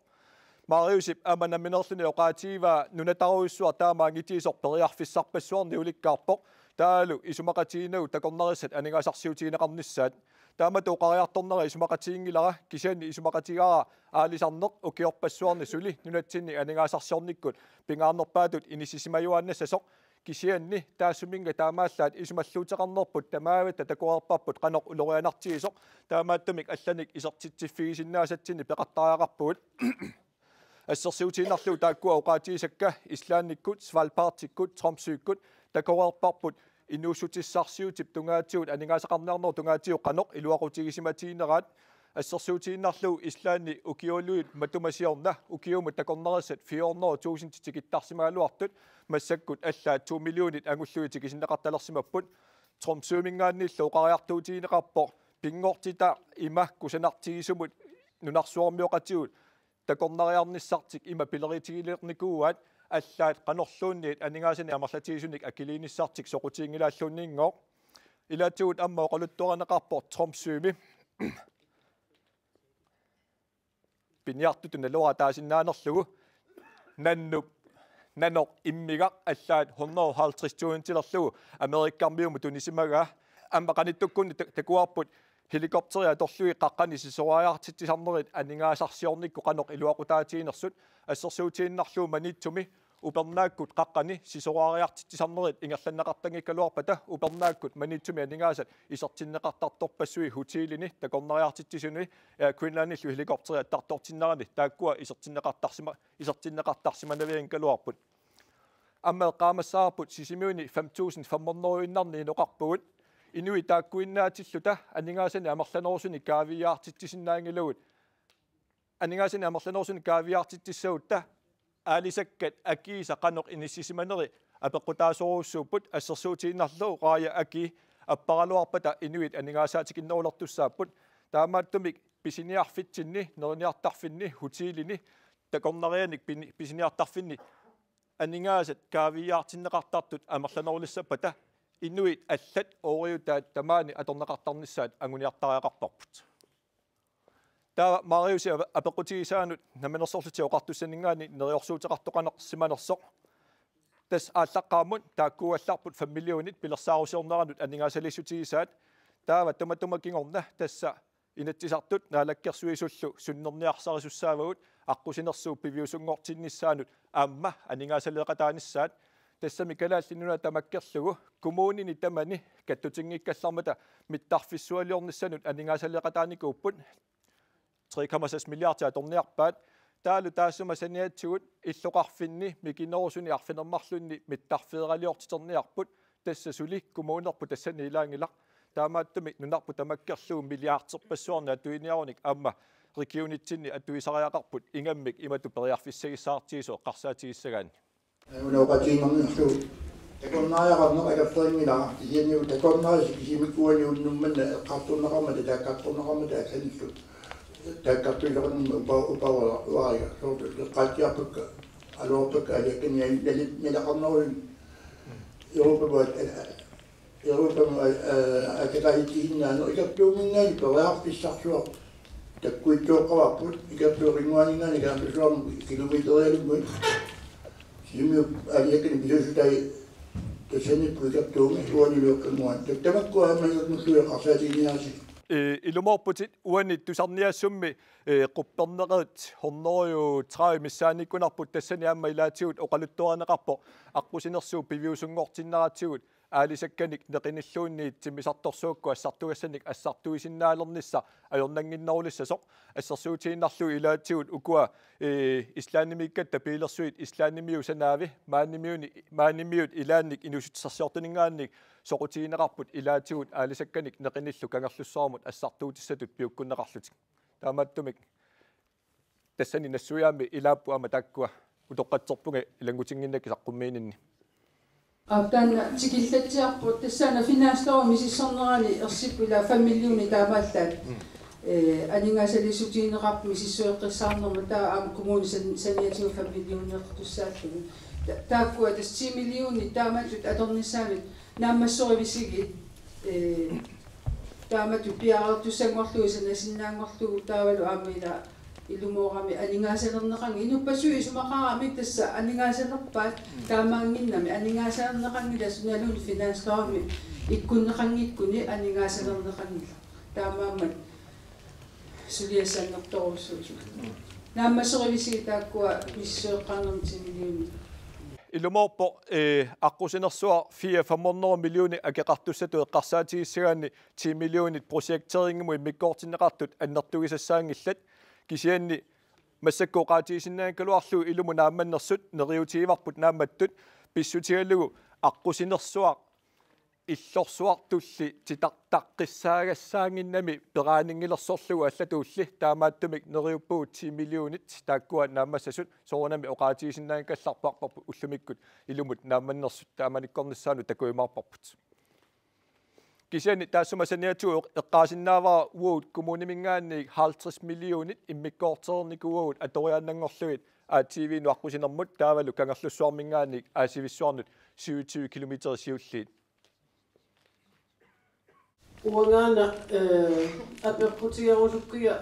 Mariusip aamma nammineerluni oqaatigivaa nunataarujussuaq taama angitigisoq periarfissarpassuarnik ulikkaarpoq, taavalu isumaqatiginagu takornarissat aningaasarsiutigineqarnissaat. Taamatut oqariartornera isumaqatiginngilara, kisianni isumaqatigaara aalisarneq ukiorpassuarni suli nunatsinni aningaasarsiornikkut pingaarnerpaatut inissisimajuaannassasoq, kisianni taassuminnga taamaallaat isumalluuteqarnerput tamatta takoreerparput qanoq ulorianartigisoq, taamaattumik allanik isertitsiffigisinnaasatsinnit peqartariaqarpugut. Assersuutigiinnarlugu taakkua oqaatigisakka Islandikkut, Svalbardikkut, Tromsøkkut takoreerparput inuussutissarsiutip tungaatigut, aningaasaqarniarnerup tungaatigut qanoq iluaqutigisimatigineraat. Assersuutigiinnarlugu Islandi ukiualuit matuma siorna ukiumut takornarissat fire hundrede tusind tikittarsimagaluartut, massakkut allaat to millionit angullugit tikisinneqartalersimapput. Tromsøminngaanniillu oqariartuutigineqarpoq pinngortitaq ima kusanartigisumut nunarsuarmioqatigut takornariarnissartik ima pileritigileqqinnikuuaat, allaat qanorluunniit aningaasanik amerlatigisunik akiliinissartik soqutiginngilaalluunniinngooq. Ilaatigut aamma oqaluttuarineqarpoq Tromsømi piniartutut naluara taasinnaanerlugu, nannup nanoq immigaq allaat hundrede og halvtreds tusindilerlugu Amerikkarmiumut tunisimagaa. Aamma qanittukkunni ta-, takuarput helikopterit atorlugit qaqqani sisorariartitsisarnerit aningaasarsiornikkut qanoq iluaqutaatiginersut. Assersuutigiinnarlugu Maniitsumi upernaakkut qaqqani sisorariartitsisarnerit ingerlanneqartanngikkaluarpata, upernaakkut Maniitsumi aningaasat isertinneqartartorpassuit hotelini, takornariartitsisuni, Air Greenlandillu helikopterit attartortinnerani taakkua isertinneqartarsima-, isertinneqartarsimanavianngikkaluarput. Aamma eqqaamassavarput Sisimiuni fem tusind fem hundrede-innarnik inoqarpugut. Inuit taakkuinnaatilluta aningaasanik amerlanerusunik kaaviiaartitsisinnaanngilagut. Aningaasanik amerlanerusunik kaaviiaartitsissagutta aalisakkat akiisa qanoq inissisimaneri apeqqutaasorujussuupput. Assersuutigiinnarlugu Raja Aki apparaluarpata inuit aningaasaatikinnerulertussaapput. Taamaattumik pisiniarfitsinni, neriniartarfinni, hotelini, takornarianik pini-, pisiniartarfinni aningaasat kaaviiaartinneqartartut amerlanerulissappata inuit allat ooriutaat tamaani atorneqartarnissaat anguniartariaqarparput. Taava Mariusi ape-, apeqqutigisaanut Namminersorlutik Oqartussaninngaanniit neriorsuuteqartoqarsimanersoq. Tassa aallaqqaammut taakkuugallarput fem millionit pilersaarusiorneranut aningaasaliissutigisaat. Taava tamatuma kingorna tassa Inatsisartut Naalakkersuisullu sunnerniarsarisussaavagut aqqusinersuup piviusunngortinnissaanut aamma aningaasaleeqataanissaat. Tassami Kalaallit Nunaat tamakkerlugu kommunini tamani kattutinngikkallarmata mittarfissualiornissanut aningaasaleeqataanikuupput. Tre komma seks milliardia atorniarpaat. Taavalu taassuma saniatigut illoqarfinni mikinerusuni arfineq-marlunni mittarfeeraliortiterniarput. Tassa suli kommunerput tassani ilaanngilaq. Taamaattumik nunarput tamakkerlugu milliarderpassuarnik atuiniarunik aamma regionitsinni atuisariaqarput, ingammik imatut periarfissagissaartigisoq eqqarsaatigissagaanni. Una oqaatigiinnarniarlugu takornariaqarneq akerlerinngilara, kisianni takornarisi kisimikkuani unnummanna eqqartorneqarmata, taakkartorneqarmata allanillu taakkartuisoqarnermut upa-, upavara-, uariga, soorlu eqqaatsiarpakka, aluarpakka aliakkani nali-, naleqarnerullutik Europamut, Europamut, aa, aa, ataqatigiinnaaneq ikertuuminngaanniit periarfissarsuaq takkuitsooqqavarput, ikertuup qinnguaninngaanniit Kangerlussuarmut kilometerialunnguit. Sisimiut aaliakkanik pisuussutai tassaniipput ikertuumi uanilu qinnguani. Taava tamakkua aamma ilummullu eqqarsaatiginiarisi. Ee, ilumoorputit, uani tusarniassummi, ee, quppernerit hundrede tredive missaanniikkunarput, tassani aamma ilaatigut oqaluttuarineqarpoq aqqusinersuup piviusunngortinneratigut aalisakkanik neqinilluunniit timmisartorsuakkut assartugassanik assartuisinnaalernissaq ajornannginnerulissasoq. Assersuutigiinnarlugu ilaatigut ukua, ee, Islandimiikkatta biilersuit Islandimiut sanaavi maanimiuni-, maanimiut ilaannik inuussutissarsiortuninngaanniit soqutigineqarput ilaatigut aalisakkanik neqinillu Kangerlussuarmut assartuutissatut piukkunneqarlutik. Taamaattumik tassani nassuiaammi ilaapput aamma taakkua, utoqqatserpunga ilanngutinnginnakkit saqqummiininni. Aa, taanna tikillatsiarpoq, tassaana finanslovi misissornerani ersipput ilaa fem millionit taamaallaat. Mm. Ee, aningaasaliissutigineqarpoq misissueqqissaarnermut, taava aamma kommuni san-, saniatigut fem millioneqartussaalluni. Ta-, taakkua tassa ti millionit taamatut atornissaanut naammassorivisigiit, ee, taamatut piareertussanngorlugu sanasinnaanngorlugu taavalu aamma ilaa ilumoorami aningaasalerneqanngilaq. Inuppassuit isumaqaramik tassa aningaasalerpaat, mm, taamaannginnami aningaasalerneqanngilaq, sunaluunniit finanslovimi ikkunneqanngikkuni aningaasalerneqanngilaq. Taamaammat suliassanngortorujussuusugut. Naammassereerisi taakkua misissueqqaarnermi ti millionit. Ilumoorpoq, eh, aqqusinersuaq fire fem hundrede millioner akeqartussatut eqqarsaatigissagaanni ti millionit projekteringimut immikkoortinneqartut annertugisassaanngillat. Kisianni massakkut oqaatigisinnaanngikkaluarlugu ilumut naammannersut neriuutigivarput naammattut pissutigalugu aqqusinersuaq illorsuartulli titartaqqissaagassaanngimmat peraaninngilersorlugu allatuulli taamaattumik neriuppugut ti millionit taakkua naammassasut soorunami oqaatigisinnaanngikkallarparput ullumikkut ilumut naammannersut taamanikkornissaanut takujumaarparput. Kisianni taassuma saniatigut eqqaasinnaavara uagut kommuniminngaanniit halvtreds millionit immikkoortereernikuuagut atoriaannanngorlugit A T V-nut aqqusinermut taavalu Kangerlussuarminngaanniit Aasivissuarnut syvogtyve kilometer siulliit. Uangaana, eh, apeqqutigerusukkiga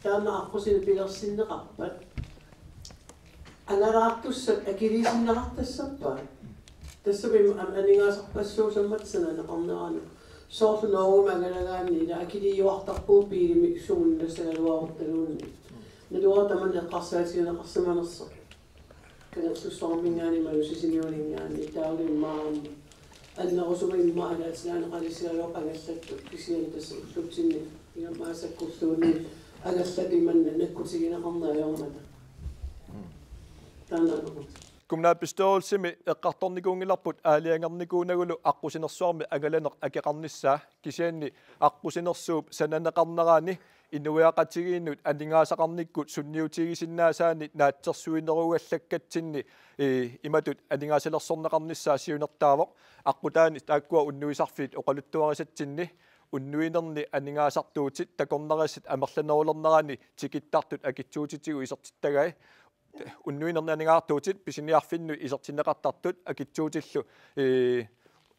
taanna aqqusineq pilersinneqarpat. Angalaartussat akiliisinneqartassappat. Tassami am-, aningaasarpassuusammat sananeqarneranut. Soorlu Norgemi angalagaanni ila akiliiuartarpugut biilimik sumut nassagaluarutta luunniit. Naluara tamanna eqqarsaatigineqarsimanersoq. Kangerlussuarminngaanniit imaluunniit Sisimiuninngaanniit taavalu immaqa annerusumik immaqa ataatsimiinneqarsinnaapput angallattut kisianni tassa ullutsinni imaasakkulluunniit angallatit imanna nakkutigineqarneq ajormata. Taanna apeqqut. Kommunalbestyrelsimi eqqartornikuunngilarput aalajangernikuunagulu aqqusinersuarmi angalaneq akeqarnissaa kisianni aqqusinersuup sananeqarnerani inuiaqatigiinnut aningaasaqarnikkut sunniutigisinnaasaannik naatsorsuinerugallakkatsinni, eh, imatut aningaasalersorneqarnissaa siunertaavoq. Aqqutaani taakkua unnuisarfiit oqaluttuarisatsinni unnuinerni aningaasartuutit takornarissat amerlanerulernerani tikittartut akitsuutitigut isertittagai. Unnuinerni aningaasartuutit pisiniarfinnut isertinneqartartut akitsuutillu, eh,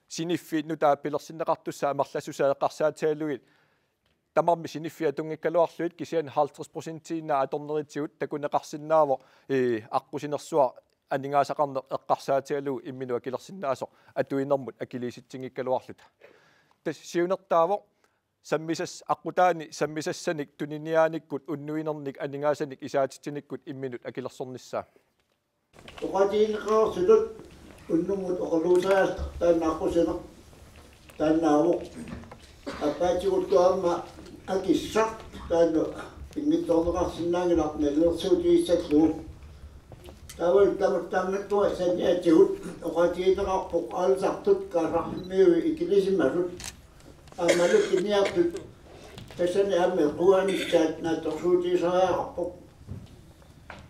siniffiit nutaat pilersinneqartussat amerlassusaat eqqarsaatigalugit tamarmik siniffiit atunngikkaluarlugit kisianni halvtreds procentiinnaat atornerisigut takuneqarsinnaavoq, eh, aqqusinersuaq aningaasaqarneq eqqarsaatigalugu imminut akilersinnaasoq atuinermut akiliisitsinngikkaluarluta. Tassa siunertaavoq sammisas-, aqqutaani sammisassanik tuniniaanikkut unnuinernik aningaasanik isaatitsinikkut imminut akilersornissaa. Oqaatigineqareersutut unnummut oqaluuseriartoq taanna aqqusineq taannaavoq. Aappaatigut aamma akissaq taanna pinngitsoorneqarsinnaanngilaq nalilersuutigissallugu. Taavalu tamatta taamaattut saniatigut oqaatigineqarpoq aalisartut kaasarfimmiui ikilisimasut. Aammalu piniartut tassani aamma eqquaanissaat naatsorsuutigisariaqarpoq.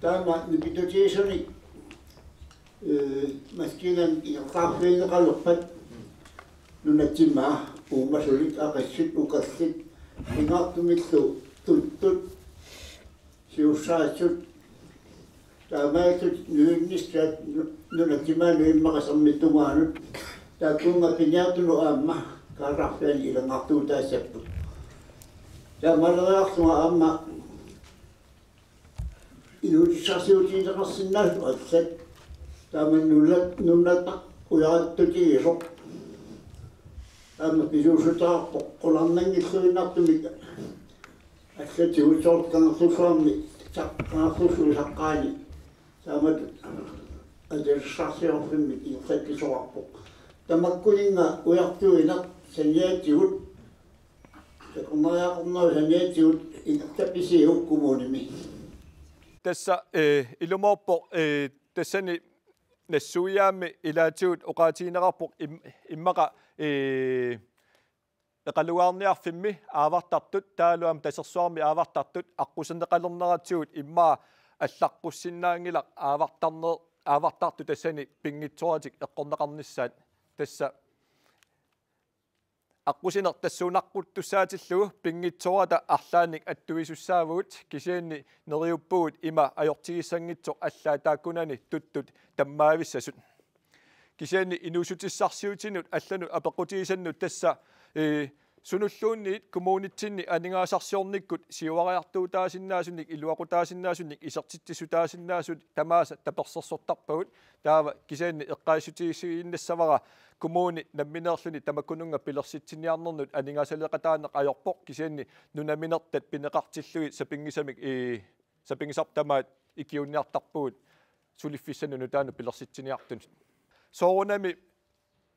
Taama nipitutigisunik, eh, maskiinani ingerlaarfigineqalerpat nunat timaa uumasulik aqissit ukallit pingaartumillu tuttut siussaassut taamaattut nuinnissaat nu-, nunat timaanut immaqa sermit tungaanut taakkununnga piniartunut aamma kaasarfiani ilanngartuutaassapput. Taamaaleriarlunga aamma inuutissarsiutigineqarsinnaasut allat taama nunat, nunat ujaratutigisoq aamma pisuussutaqarpoq qularnanngilluinnartumik allatigut soorlu Kangerlussuarmi saq-, Kangerlussuup saqqaani taamatut atisassarsiorfimmik ingerlakkisoqarpoq. Tamakkuninnga ujartuineq saniatigut takornariaqarnerup saniatigut ingerlappisiuk kommunimi. Tassa, eh, ilumoorpoq, eh, tassani nassuiaammi ilaatigut oqaatigineqarpoq im-, immaqa, eh, Eqalugaarniarfimmi aavartartut taavalu aamma Tasersuarmi aavartartut aqquserneqalerneratigut immaqa allaqqussinnaanngilaq aavartarner-, aavartartut tassani pinngitsooratik eqqorneqarnissaat. Tassa aqqusineq tassuunaqquttussaatillugu pinngitsoorata arlaannik attuisussaavugut kisianni neriuppugut ima ajortigissanngitsoq allaat taakkunani tuttut tammaavissasut. Kisianni inuussutissarsiutinut allanut apeqqutigisannut tassa, eh, Sunulluunniit kommunitsinni aningaasarsiornikkut siuariartuutaasinnaasunik, iluaqutaasinnaasunik, isertitsissutaasinnaasunik tamaasa tapersersortarpagut. Taava kisianni eqqaasitsissutigiinnassavara, kommuni nammineerluni tamakkununnga pilersitsiniarnernut aningaasaleeqataaneq ajorpoq, kisianni nunaminertat pineqartillugit sapinngisamik, ii, sapinngisarput tamaat ikiuiniartarpugut suliffissanut nutaanut pilersitsiniartunut. Soorunami,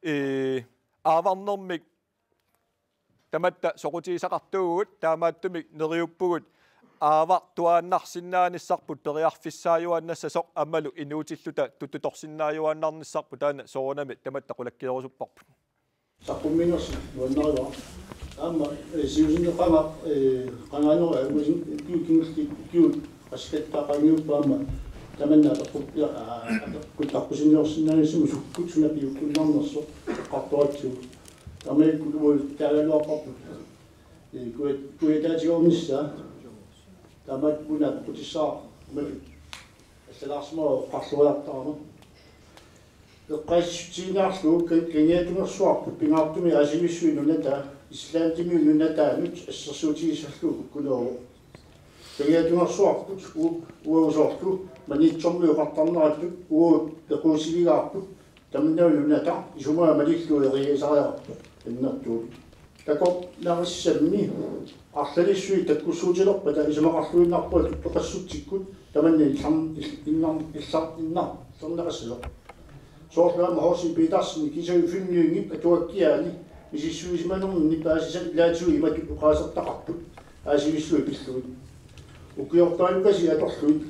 ii, aavarnermik tamatta soqutigisaqartuuvugut, taamaattumik neriuppugut aavartuaannarsinnaanissarput periarfissaajuaannassasoq aammalu inuutilluta tuttutorsinnaajuaannarnissarput, taanna soorunami tamatta qulakkeerusupparput. Saqqummiinersi nuannarivara. Aamma, eh, siusinneqanga, eh, qangaanera, eh, uisin-, kiu-, kiu-, kiu-, qaskattaaqangiuppa aamma tamanna apeqqut-, aa, apeqqut-, aqqusinniorsinnaanissamut sukkut suna piukkunnarnersoq eqqartoratsigu. Taamaakkulu taagaluarparput. Eh, kuja-, kujataatigoornissaa. Taamaakkulu una apeqqutissaqarmat. Assalaarsimavoq oqarloriartarama. Eqqaasitsissutigiinnarlugu kan-, kangiatungersuarput pingaartumik Aasivissuit nunataa Islandimiut nunataanut assersuutigissallugu kukkuneruvoq. Kangiatungersuarput u-, uagut soorlu Maniitsormiut oqartarnerattut uagut pequusivigaarput, tamannalu nunataq isumaga malillugu eriagisariaqarpoq annertuumik. Takornarissammi arlalissuit takkussuutilerpata isumaqarluinnarpunga tuttoqassutsikkut tamanna illar-, ill-, innar-, illar-, innarlerneqassasoq. Soorlu aamma H C Petersenip Kiisami Fynlyngi atuakkiaani misissuisimanerminni paasisat ilaatigut imatut oqaasertaqarput Aasivissuit pillugit: Ukiorpaalukasiit atorlugit,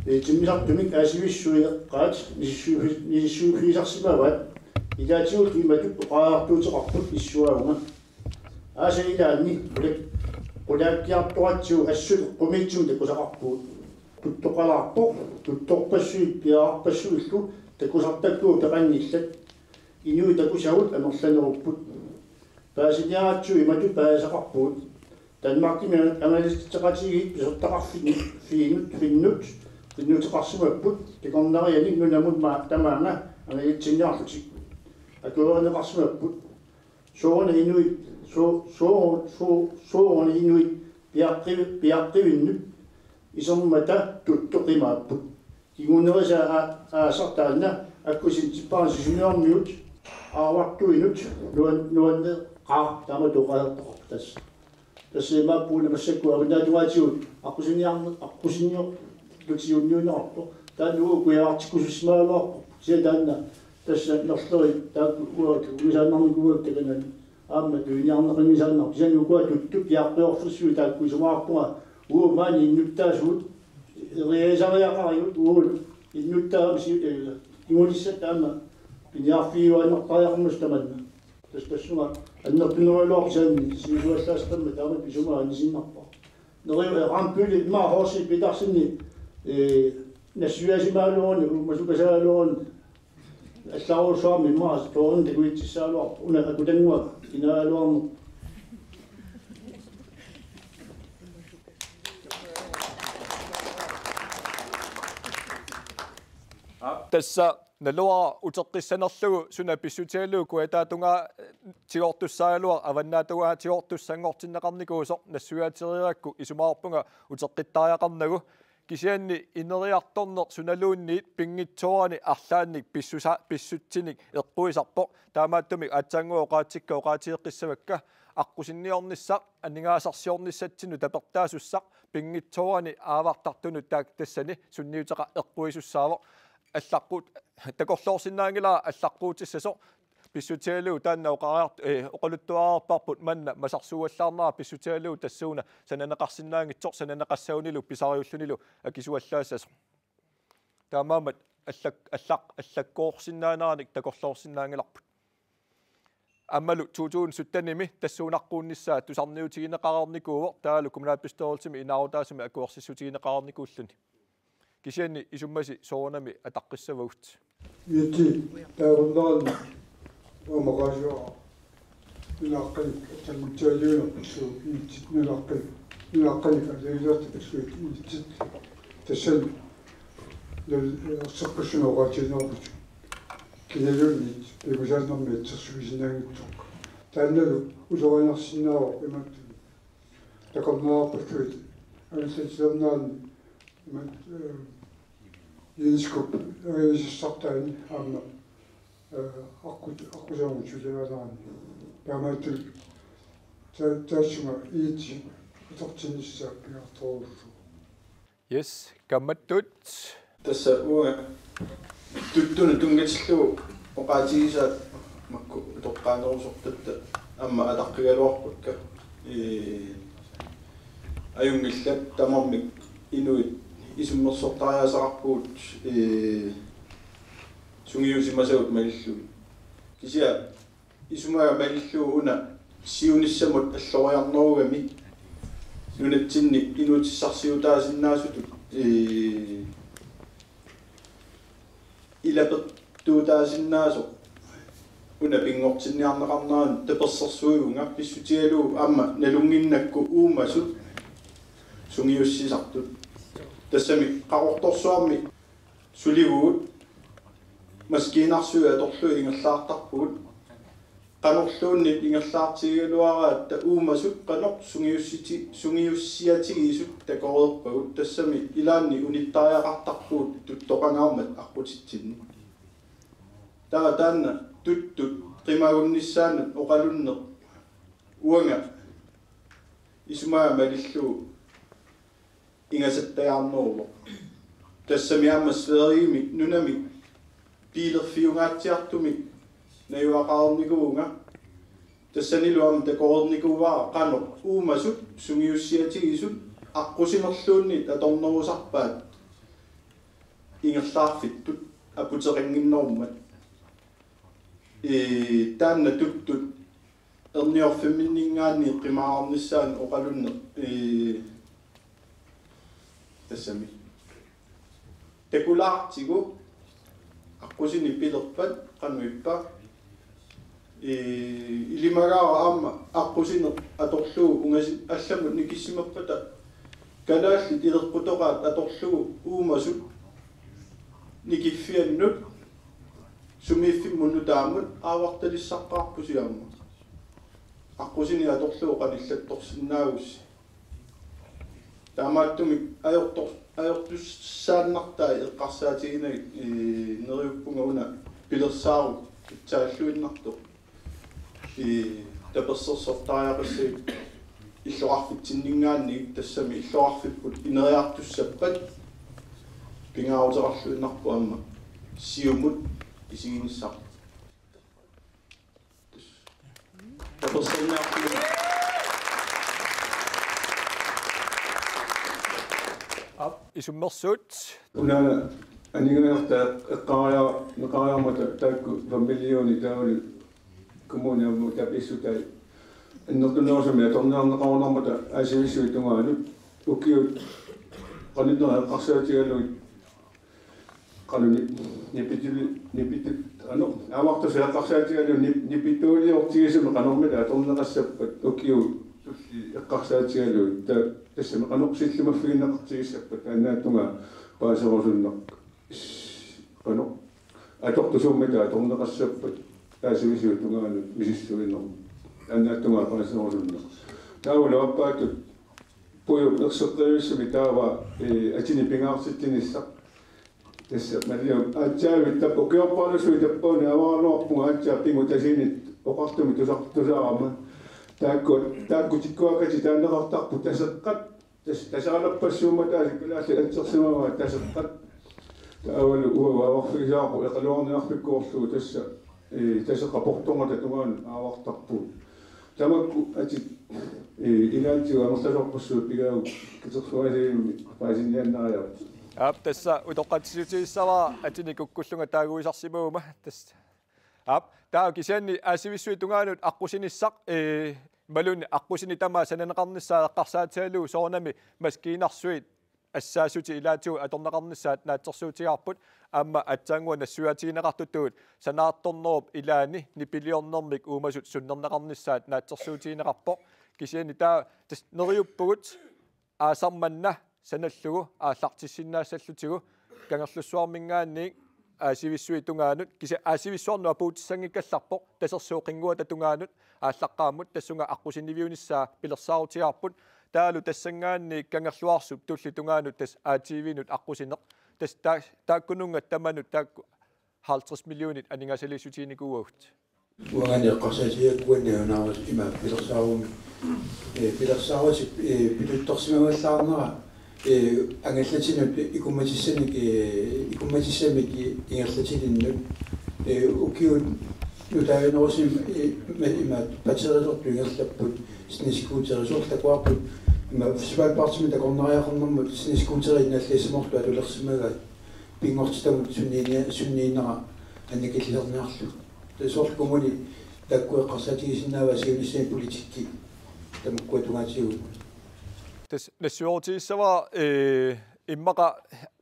ee, timmisartumik Aasivissuit eqqaat misissuiffi-, misissuiffigisarsimavaat, ilaatigullu imatut oqariartuuteqarput issuaavunga. Aasap ilaanni qulak-, qulakkiartoratsigu assut eqqumiitsunik takusaqarpugut. Tuttoqalaarpoq, tuttorpassuit piareerpassuillu takusartakkagut peqanngillat. Inuit takusagut amerlanerupput. Paasiniaratsigu imatut paasisaqarpugut: Danmarkimi angallatseqatigiit pisortaqarfinni finnut, finnut, finnuteqarsimapput, takornarianik nunamut ma-, tamaanga angallatsiniarlutik akuerineqarsimapput. Sooruna inuit, soo-, soo-, soo-, sooruna inuit piaqqivi-, piaqqivinnut isermata tuttoqimaapput. Kingunerisaa aa-, aasaq taanna akkusintippara Sisimiormiut aavartuinut nuan-, nuanneqaaq, taamatut oqariartoqarpoq tassa. Tassa imaappoq una massakkut avannaatungaatsigut aqqusinniarne-, aqqusinniortutigiunniunneqarpoq. Taanna uagut kujaartikkusussimagaluarpoq. Kisianni taanna tassa nerlerit taakku uagut uisaannarnikuuakka takanani. Aamma tuniarneqanngisaannarpoq. Kisianni ukua tuttut piaqqiorfissuit taakku isumaqarpunga uagut maani innuttaasugut eriagisariaqarigut uagut innuttaasut, ee, kingulissat taama piniarfigiuaannartariaqarmassuk tamanna. Tassa tassunga annertunerugaluarpoq kisianni siusuallaassammat taamatut isumaga anisiinnarpara. Neriu-, ee, Rambøll immaqa H C Petersenip, ee, nassuiaasimagaluaruni, uumasukasagaluaruni, allarujussuarmik immaqa toorn takuitsissagaluarpoq, una akutannguaq kinaagaluarneq. Tassa naluara uteqqissanerlugu suna pissutigalugu kujataatungaatigoortussaagaluaq avannaatungaatigoortussanngortinneqarnikuusoq, nassuiaatereerakku isumaqarpunga uteqqittariaqarnagu. Kisianni ineriartorneq sunaluunniit pinngitsoorani arlaannik pissusa-, pissutsinik eqquisarpoq. Taamaattumik aatsaannguaq oqaatsikka oqaatigeqqissavakka, aqqusinniornissaq aningaasarsiornissatsinnut tapertaasussaq pinngitsoorani aavartartunut taak-, tassani sunniuteqaq eqquisussaavoq. Allaqquut-, takorloorsinnaanngilara allaqquutissasoq. Pissutigalugu taanna oqariart-, ee, oqaluttuareerparput manna masarsuuallaarnera pissutigalugu tassuuna sananeqarsinnaanngitsoq, sananeqassagunilu pisariullunilu akisuallaassasoq. Taamaammat allak-, allaq-, allakkoorsinnaaneranik takorloorsinnaanngilarput. Aammalu to tusind syttenimi tassuunaqquunnissaa tusarniutigineqareernikuuvoq, taavalu kommunalbestyrelsimi inaarutaasumik akuersissutigineqareernikuulluni. Kisianni isummasi soorunami ataqqissavagut. Iti taarunnaarni oqaasivaat. Nunaqanik atammitsialiunerpassuit, iti nunaqanik, nunaqanik aliilertipassuit, iti tassani nal-, erseqqissunik oqaatigineqarput. Kinaluunniit pingasunnermi assersuisinnaanngitsoq. Taannalu ulorianarsinnaavoq imatut takornariarpassuit angallatilerneraanni imatut, eh, Jens Kup angallassartaani aamma, eh, aqqut-, aqqusinermut suliarinerani. Taamaattumik ta-, taassuma iit utertinnissaa pingaartorujussuuvoq. Yes, kammattut. Tassa uanga tuttunut tunngatillugu oqaatigisaat makku toqqaannarsortatta aamma ataqqigaluarpakka. Ee, ajunngillat tamarmik inuit isummersortariaaseqarpugut, ee, sungiusimasagut malillugit. Kisianni isumaga malillugu una siunissamut alloriarnerugami nunatsinni inuutissarsiutaasinnaasutut, ee, ilapertuutaasinnaasoq una pinngortinniarneqarnerani tapersersuivunga pissutigalugu aamma nalunnginnakku uumasut sungiussisartut. Tassami Qaqortorsuarmi sulivugut maskiinarsuit atorlugit ingerlaartarpugut. Qanorluunniit ingerlaartigigaluaraatta uumasut qanoq sungiussiti-, sungiussiatigisut takoreerpagut, tassami ilaanni unittariaqartarpugut tuttoqangaarmat aqqutitsinni. Taava taanna tuttut qimagunnissaannut oqalunneq uanga isumaga malillugu ingasattajaarneruvoq. Tassami aamma Sverigemi nunami biilerfiungaatsiartumik najugaqareernikuuvunga. Tassanilu aamma takoreernikuuara qanoq uumasut sungiussiatigisut aqqusinerluunniit atornerusarpaat ingerlaarfittut aputeqannginnerummat. Ee, taanna tuttut erniorfimminninngaanniit qimaarnissaanut oqalunneq, ee, tassami takulaartigu aqqusineq pilerpat qanoq ippa, ee, ilimagaara aamma aqqusineq atorlugu ungasi-, allamut nikissimappata kalaallit ileqqutoqaat atorlugu uumasut nikiffiannut sumiiffimmut nutaamut aavartalissaqqaarpusi aamma. Aqqusineq atorlugu qanillattorsinnaagussi. Taamaattumik ajortor-, ajortussaannartai eqqarsaatiginagit, ee, neriuppunga una pilersaarut pitsaalluinnartoq. Ee, tapersersortariaqassagit illoqarfitsinninngaanniit, tassami illoqarfipput ineriartussappat pingaaruteqarluinnarpoq aamma siumut isiginissaq. Tapersersorniarlugu. Aap, isummersuut. Una aningaasartaa eqqaria-, neqariarmata taakku fem millionit taavalu kommuni aamma tapissutai annertunerusumik atorniarneqarunarmata aasivissuit tungaanut ukiut qaninnerit eqqarsaatigalugit qanoq ni-, nipituli-, nipitu-, qanoq, aavartut eqqarsaatigalugit nip-, nipituuliortigisumik qanormita atorneqassappat ukiut tulliit eqqarsaatigalugit ta-, tassami qanoq sillimaffigineqartigissappat taannaattungaa paaserusunneq. Is-, qanoq, atortusummita atorneqassappat aasivissuit tungaanut misissuineq. Taannaattungaa paaserusunneq. Taavalu aappaattut pujup erseqqivissumik taava, ee, atini pingaartitsinissaq. Tassa malio aatsaavit tap-, ukiorpaalussuit tappaani avaraluarpunga aatsaat pinngutaasinit oqartumik tusar-, tusarama. Taakku, taakku tikkuakkatit taaneqartarput Taseqqat. Tas-, tasaalappassuummat taasi kalaallit atsersimavaat Taseqqat. Taavalu uagut aavarfigisaarput Eqaluarniarfikkoorlugu tassa, ee, Taseqqat portorngata tungaanut aavartarpugut. Tamakku atit, ee, ilaatigut amerlasoorpassuit pigaagut katersugaasivimmik paasiniaannariarput. Aap, tassa utoqqatsissutigissavara atini kukkullunga taaguisarsimaguma tassa. Aap, taava kisianni aasivissuit tungaanut aqqusinissaq, ee, imaluunniit aqqusineq tamaat sananeqarnissaa eqqarsaatigalugu soorunami maskiinarsuit assaassutit ilaatigut atorneqarnissaat naatsorsuutigaarput, aamma aatsaannguaq nassuiaatigineqartutut sanaartornerup ilaani nipiliornermik uumasut sunnerneqarnissaat naatsorsuutigineqarpoq. Kisianni taava tassa neriuppugut aasaq manna sanallugu aallartissinnaassallutigu Kangerlussuarminngaanniit aasivissuit tungaanut, kisianni aasivissuarnut apuutissanngikkallarpoq, Tasersuup qinnguata tungaanut aallaqqaammut, tassunga aqqusiniviunissaa pilersaarutigaarput. Taavalu tassanngaanniit Kangerluarsup tulli tungaanut tassa A T V-nut aqqusineq. Tassa taa-, taakkununnga tamanut taakku halvtreds millionit aningaasaliissutiginikuuagut. Uangaani eqqarsaatigaakkuanni unaarus ima pilersaarumi. Ee, pilersaarusip, ee, pituttorsimavallaarnera, ee, angallatinut ikummatissamik, ee, ikummatissamik ingerlatilinnut, ee, ukiut nutaanerusumik, ee, ima, ima batterilertut ingerlapput, snescooterit soorlu takuarput, ima Festivalparkimi takornariaqarnermut snescooterit nalliassamortu atulersimagaat. Pinngortitamut sunniini-, sunniinera annikillilerniarlu. Tassa soorlu kommuni taakku eqqarsaatigisinnaavaat siunissami politikki tamakkua tungaatigut. Tassa nassuerutigissavara, ee, immaqa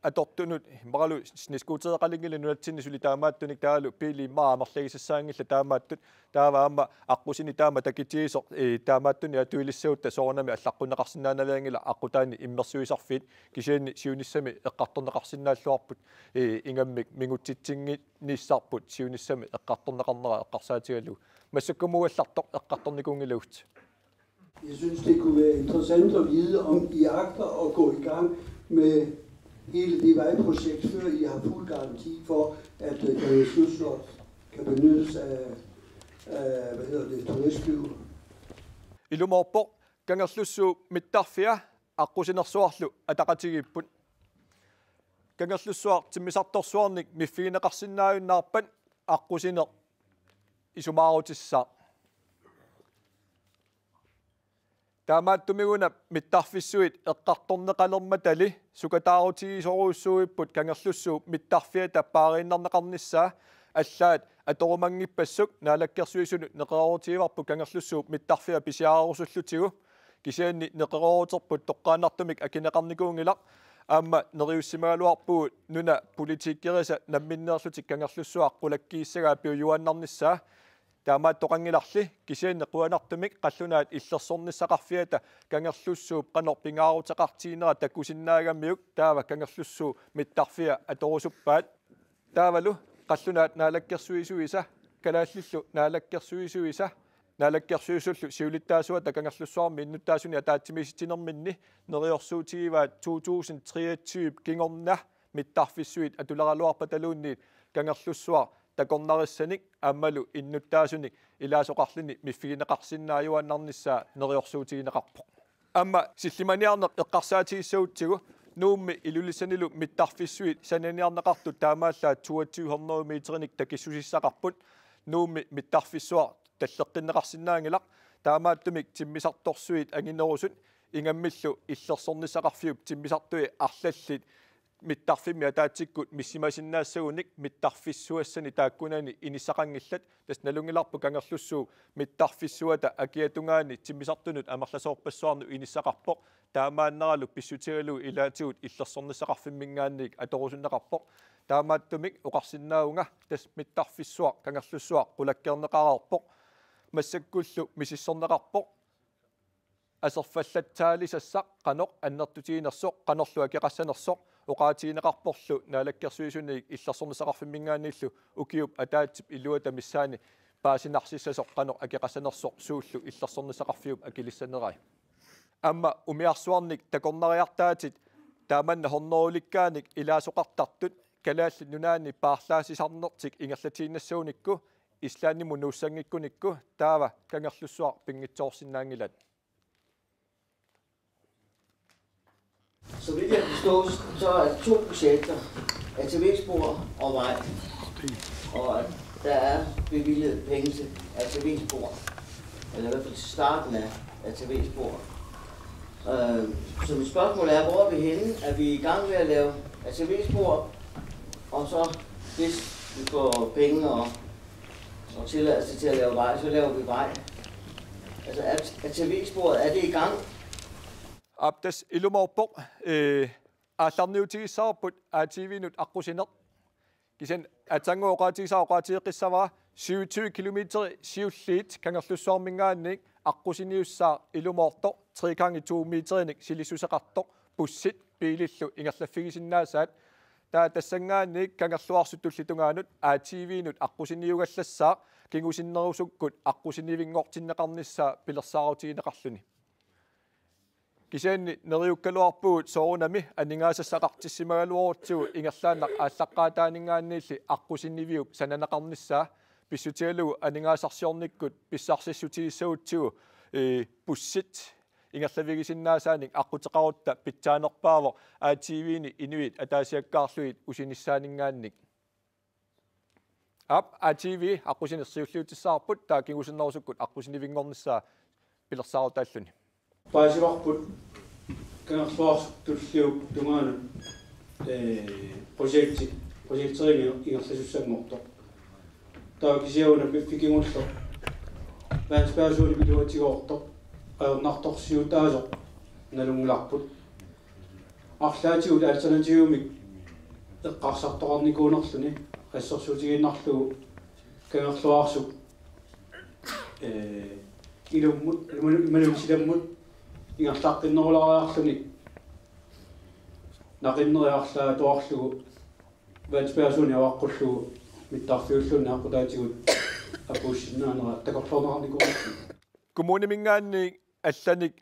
atortunut, immaqalu snescootereqalinngillat nunatsinni suli taamaattunik, taavalu biilit immaqa amerlagisassaanngillat taamaattut. Taava aamma aqqusineq taama takitigisoq, ee, taamaattunik atuilissagutta soorunami allaqqunneqarsinnaanavianngilaq aqqutaani immersuisarfiit, kisianni siunissami eqqartorneqarsinnaalluarput, ee, ingammik mingutsitsinnginnissarput siunissami eqqartorneqarnera eqqarsaatigalugu. Massakkumuugallartoq eqqartornikuunngilagut. Jeg synes, det kunne være interessant at vide, om I agter at gå i gang med hele det vejprojekt, før I har fuld garanti for, at øh, Kangerlussuaq kan benyttes af, af hvad hedder det, turistflyvere. Ilumoorpoq, Kangerlussuup mittarfia aqqusinersuarlu ataqatigiipput. Kangerlussuaq timmisartorsuarnik miffigineqarsinnaajunnaarpat aqqusineq isumaarutissaaq. Taamaattumik una mittarfissuit eqqartorneqalermatali sukataarutigisorujussuuipput Kangerlussuup mittarfiata paariinnarneqarnissaa. Allaat atorumanngippassuk Naalakkersuisunut neqeroorutigivarput Kangerlussuup mittarfia pisiarerusullutigu, kisianni neqerooruterput toqqaannartumik akineqarnikuunngilaq. Aamma neriussimagaluarpugut nuna politikerisa namminneerlutik Kangerlussuaq qulakkiissagaat piujuaannarnissaa. Taamaattoqanngilarli, kisianni qujanartumik qallunaat illersornissaqarfiata Kangerlussuup qanoq pingaaruteqartiginera takusinnaagamiuk taava Kangerlussuup mittarfia atorusuppaat. Taavalu qallunaat naalakkersuisuisa, kalaallillu naalakkersuisuisa, naalakkersuisullu siulittaasuata Kangerlussuarmi innuttaasunik ataatsimiisitsinerminni neriorsuutigivaat to tusind treogtyve kingorna mittarfissuit atuleraluarpataluunniit Kangerlussuaq takornarissanik aammalu innuttaasunik ilaasoqarluni miffigineqarsinnaajuaannarnissaa neriorsuutigineqarpoq. Aamma sillimaniarneq eqqarsaatigissagutsigu Nuummi Ilulissanilu mittarfissuit sananiarneqartut taamaallaat toogtyve hundrede meterinik takissusissaqarput. Nuummi mittarfissuaq talleqqinneqarsinnaanngilaq, taamaattumik timmisartorsuit anginerusut ingammillu illersornissaqarfiup timmisartui arlallit mittarfimmi ataatsikkut missimasinnaassagunik mittarfissuassani taakkunani inissaqanngillat. Tassa nalunngilarput Kangerlussuup mittarfissuata akiatungaani timmisartunut amerlasoorpassuarnut inissaqarpoq. Taamaanneralu pissutigalugu ilaatigut illersornissaqarfimminngaanniit atorusunneqarpoq. Taamaattumik oqarsinnaavunga tassa mittarfissuaq Kangerlussuaq qulakkeerneqareerpoq. Massakkullu misissorneqarpoq aserfallatsaalisassaq qanoq annertutiginersoq, qanorlu akeqassanersoq. Oqaatigineqarporlu Naalakkersuisuniit illersornissaqarfimminngaanniillu ukiup ataatsip iluata missaani paasinarsissasoq qanoq akeqassanersoq suullu illersornissaqarfiup akilissanerai. Aamma umiarsuarnik takornariartaatit taamanna hundredelikkaannik ilaasoqartartut Kalaallit Nunaanni paarlaassisarnertik ingerlatiinnassagunikku Islandimut nuussanngikkunikku taava Kangerlussuaq pinngitsoorsinnaanngilat. Så vidt jeg forstår, så er der to projekter, A T V-spor og vej. Og at der er bevilget penge til A T V-spor, eller i hvert fald til starten af A T V-spor. Øh, så mit spørgsmål er, hvor er vi henne? Er vi i gang med at lave A T V-spor, og så hvis vi får penge og, og tilladelse til at lave vej, så laver vi vej? Altså, er A T V-sporet, er det i gang? Aap, tassa ilumoorpoq, ee, aallarniutigissavarput A T V-nut aqqusineq. Kisianni aatsaannguaq oqaatigisaa oqaatigeqqissavara syvogtyve kilometer siulliit Kangerlussuarminngaanniit aqqusiniussaaq ilumoortoq tre gange to meterinik silissuseqartoq, bussit biilillu ingerlaffigisinnaasaat. Taava tassanngaanniit Kangerluarsuk Tulliup tungaanut A T V-nut aqqusiniugallassaaq kingusinnerusukkut aqqusinivinngortinneqarnissaa pilersaarutigineqarluni. Kisianni neriukkaluarpugut soorunami aningaasassaqartissimagaluarutsigu ingerlaannaq aallaqqaataaninngaanniilli aqqusiniviup sananeqarnissaa pissutigalugu aningaasarsiornikkut pissarsissutigissagutsigu, ee, bussit ingerlavigisinnaasaanik aqquteqarutta pitsaanerpaavoq A T V-ni inuit ataasiakkaarlugit usinissaaninngaanniit. Aap, A T V aqqusineq siulliutissavarput, taava kingusinnerusukkut aqqusinivinngornissaa pilersaarutaalluni. Paasivarput Kangerluarsuk Tulliup tungaanut, ee, projekti, projekterinik ingerlasussanngortoq. Taava kisianni piffikinngulleq verdensbaserisuunik iluatigoortoq ajornartorsiutaasoq nalunngilarput. Arlaatigut alternativimik eqqarsartoqarnikuunerluni assersuutigiinnarlugu Kangerluarsuk, ee, ilummut, imalu-, imaluunniit silammut ingerlaqqinnerulaariarluni naqinneri arlaat atuarlugu verdensbaserisuunik avaqqullugu mittarfiulluunniit aqqutaatigut apuussinnaanera takorloorneqarnikuunerluni. Kommuniminngaanniit allanik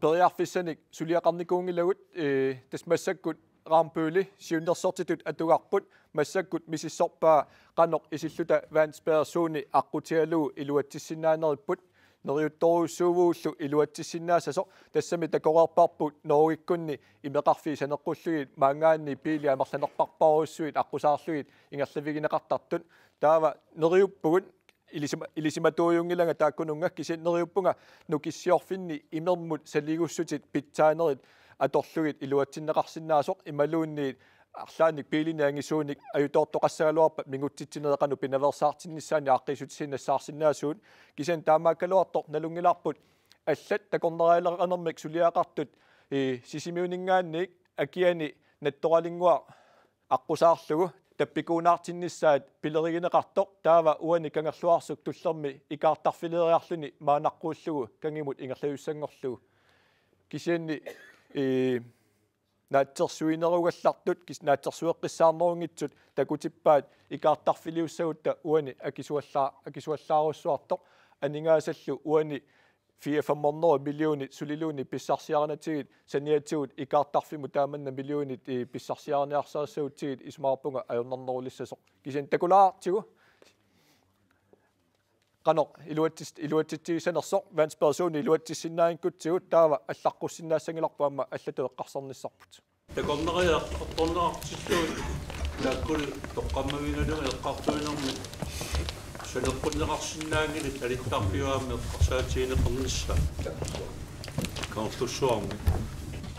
periarfissanik suliaqarnikuunngilagut, ee, tassa massakkut Rambølli siunnersortitut atugarput, massakkut misissorpaa qanoq isilluta verdensbaserisuunik aqqutigalugu iluatsissinnaaneripput, neriuttorujussuuvugullu iluatsissinnaassasoq, tassami takoreerparput Norgekkunni imeqarfiit saneqqullugit maanngaanniit biilit amerlanerpaarujussuit aqqusaarlugit ingerlavigineqartartut. Taava neriuppugut ilisima-, ilisimatuujuunngilanga taakkununnga, kisianni neriuppunga nukissiorfinni imermut saligussutit pitsaanerit atorlugit iluatsinneqarsinnaasoq imaluunniit arlaannik biilinik angisuunik ajutoortoqassagaluarpat mingutsitsinerit qanoq pinaveersaartinnissaannik aaqqiissutisiinnassaarsinnaasugut. Kisianni taamaakkaluartoq nalunngilarput allat takornarialeranermik suliaqartut, ee, Sisimiuninngaanniit akiani nattoralinnguaq aqqusaarlugu tappikuunaartinnissaat pilerigineqartoq, taava uani Kangerluarsuk Tullermi ikaartarfileriarluni maanaqquullugu kangimut ingerlasussanngorlugu. Kisianni, ee, naatsorsuinerugallartut, kis-, naatsorsueqqissaarnerunngitsut takutippaat ikaartarfiliussagutta uani akisualla-, akisuallaarujussuartoq, aningaasallu uani fire fem hundrede millionit suliluunniit pissarsiarinatigit saniatigut ikaartarfimmut taamanna millionit, ee, pissarsiariniarsarissagutsigit isumaqarpunga ajornarnerulissasoq. Kisianni takulaartigu qanoq iluatsis-, iluatsitsigissanersoq, verdensbaserisuunik iluatsissinnaanngikkutsigu, taava allaqqussinnaassanngilaq aamma allatut eqqarsarnissarput. Takornariat eqqartorneqartillugit taakkuli toqqammavigalugit eqqartuinermi saneqqunneqarsinnaanngilaq talittarfiup aamma eqqarsaatigineqarnissaa Kangerlussuarmi.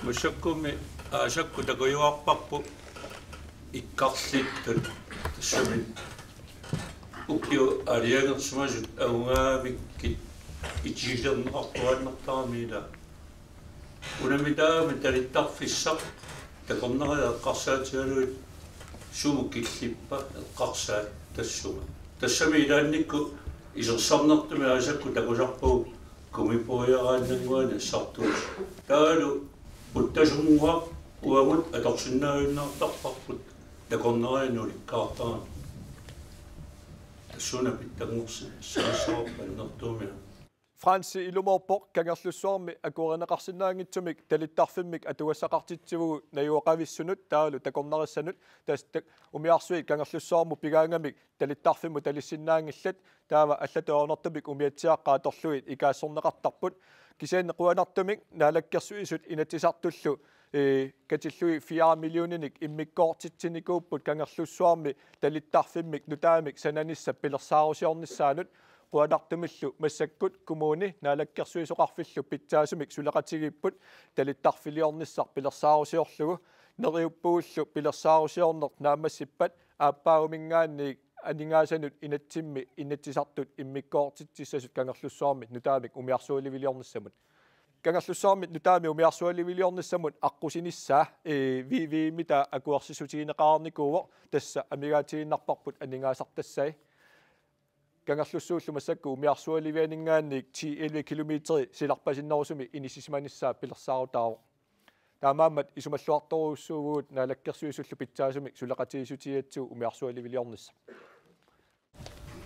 Massakkummi aasakkut takujuarparput ikkarlittut tassami ukiut aalajangersimasut ajugaamikkit itisilerneqartuaannartarami ila. Unamitaami talittarfissaq takornariat eqqarsaatigalugit sumut killippat eqqarsaat tassunga. Tassami ilaannikkut isersarnertumi aasakkut takusarpagut gummibåderaannannguanik assartuusut. Taavalu puttasunnguaq uagut atorsinnaajunnaartarparput takornarianut ulikkaartarami. Tassuuna pitsanngorsaassavara annertuumik. Fransi ilumoorpoq Kangerlussuarmi akuerineqarsinnaanngitsumik talittarfimmik atugassaqartitsivugut najugaqavissunut taavalu takornarissanut, tassa ta-, umiarsuit Kangerlussuarmut pigaangamik talittarfimmut talissinnaanngillat, taava allatut ajornartumik umiatsiaaqqat atorlugit ikaassorneqartarput. Kisianni qujanartumik Naalakkersuisut Inatsisartullu, ee, katillugit fire millioninik immikkoortitsinikuupput Kangerlussuarmi talittarfimmik nutaamik sananissap pilersaarusiornissaanut. Qujanartumillu massakkut kommuni Naalakkersuisoqarfillu pitsaasumik suleqatigiipput talittarfiliornissaq pilersaarusiorlugu. Neriuppugullu pilersaarusiorneq naammassippat aappaaguminngaanniit aningaasanut inatsimmi Inatsisartut immikkoortitsissasut Kangerlussuarmi nutaamik umiarsualiviliornissamut. Kangerlussuarmi nutaamik umiarsualiviliornissamut aqqusinissaa, ee, V V-mita akuersissutigineqareernikuuvoq, tassa amigaatigiinnarparput aningaasartassai. Kangerlussuullu massakkut umiarsualivianinngaanniit ti elleve kilometeri silarpasinnerusumi inissisimanissaa pilersaarutaavoq. Taamaammat isumalluartorujussuuvugut Naalakkersuisullu pitsaasumik suleqatigiissutigigatsigu umiarsualiviliornissaq.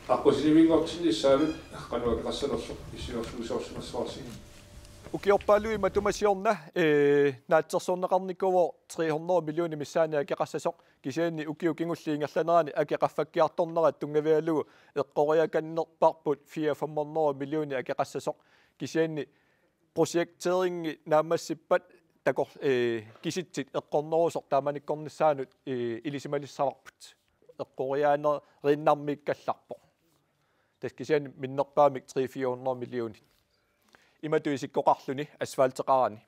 Aqqusinivinngortinnissaanut qanoq akeqassanersoq issiorsuisoorsimassuarsi. Ukiorpaaluit matuma siorna, ee, naatsorsorneqarnikuuvoq tre hundrede millioner missaanni akeqassasoq, kisianni ukiut kingulliit ingerlanerani akeqaffakkiartornerat tunngavigalugu eqqoriakannerparput fire fem hundrede millioner akeqassasoq, kisianni projekteringi naammassippat takor-, ee, kisitsit eqqornerusoq taamanikkornissaanut, ee, ilisimanissavarput. Eqqoriaaneriinnarmiikkallarpoq. Tassa kisianni minnerpaamik tre fire hundrede millionit. Imatut isikkoqarluni asfalteqarani.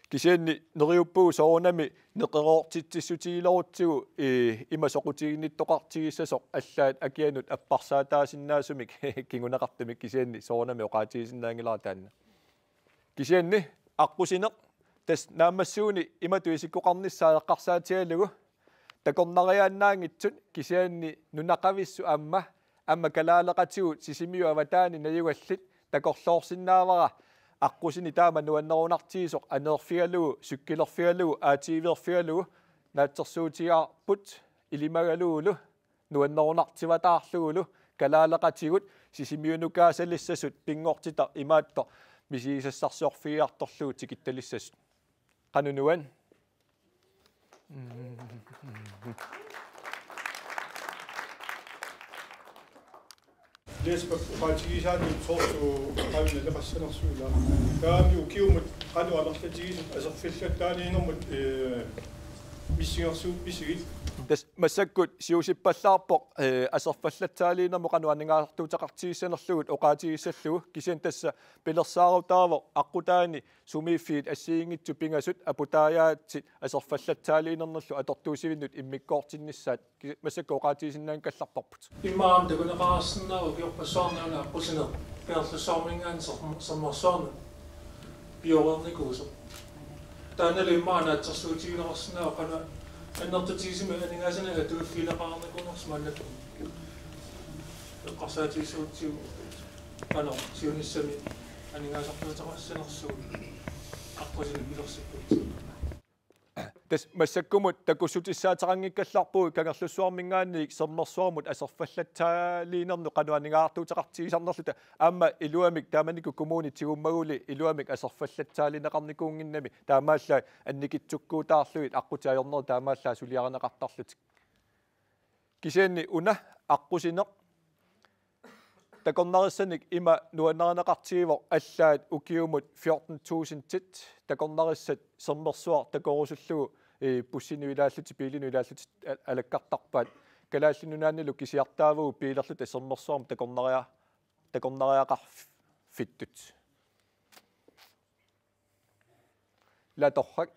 Kisianni neriuppugut soorunami neqeroortitsissutigilerutsigu, ee, ima soqutiginnittoqartigissasoq allaat akianut apparsaataasinnaasumik kinguneqartumik, kisianni soorunami oqaatigisinnaanngilara taanna. Kisianni aqqusineq tassa naammassigunik imatut isikkoqarnissaa eqqarsaatigalugu takornariaannaanngitsut, kisianni nunaqavissut aamma, aamma kalaaleqatigut Sisimiut avataani najugallit takorloorsinnaavara aqqusineq taama nuannerunartigisoq aneerfigalugu, cykelerfigalugu, A T V-erfigalugu naatsorsuutigaarput ilimagalugu nuannerunartivallaarlugulu kalaaleqatigut Sisimiunukaassalissasut pinngortitaq imaattoq misigisassarsiorfigiartorlugu tikittalissasut. Qanoq nuann? Jesper, oqaatigisaanni soorlu qanoq naleqassanersugut. Taamaammat ukiumut qanoq amerlatigisut aserfallattaaliinermut, ee, missingersuuppisigit? Tassa massakkut siusippallaarpoq, ee, aserfallattaaliinermut qanoq aningaasartuuteqartigissanerlugu oqaatigissallugu, kisianni tassa pilersaarutaavoq aqqutaani sumiiffiit assigiinngitsut pingasut aputaajaatsit aserfallattaaliinermullu atortuusivinnut immikkoortinnissaat ki-, massakkut oqaatigisinnaanngikkallarparput. Immaqa aamma takuneqarsinnaavoq ukiorpassuarni una aqqusineq Kangerlussuarminngaanniit Ser-, Sermersuarnut pioreernikuusoq. Taannalu immaqa naatsorsuutigineqarsinnaavoq qanoq annertutigisumik aningaasanik atuiffigineqarnikuunersoq maannakkut. Eqqarsaatigissagutsigu qanoq siunissami aningaasartuuteqassanersugut aqqusineq pilersikkutsigu. Tassa massakkumut takussutissaateqanngikkallarpugut Kangerlussuarminngaanniit Sermersuarmut aserfallattaaliinernut qanoq aningaasartuuteqartigisarnerluta. Aamma iluamik taamanikkut kommunit tigummaguli iluamik aserfallattaalineqarnikuunnginnami, taamaallaat annikitsukkuutaarlugit aqqutit ajornerit taamaallaat suliarineqartarlutik. Kisianni una aqqusineq takornarissanik ima nuannarineqartigivoq, allaat ukiumut fjorten tusindit takornarissat Sermersuaq takorusullugu, ee, bussinut ilaallutik, biilinut ilaallutik a-, alakkartarpaat. Kalaallit Nunaannilu kisiartaavugut biilerluta Sermersuarmut takornaria-, takornariaqarfittut. Ila torrak.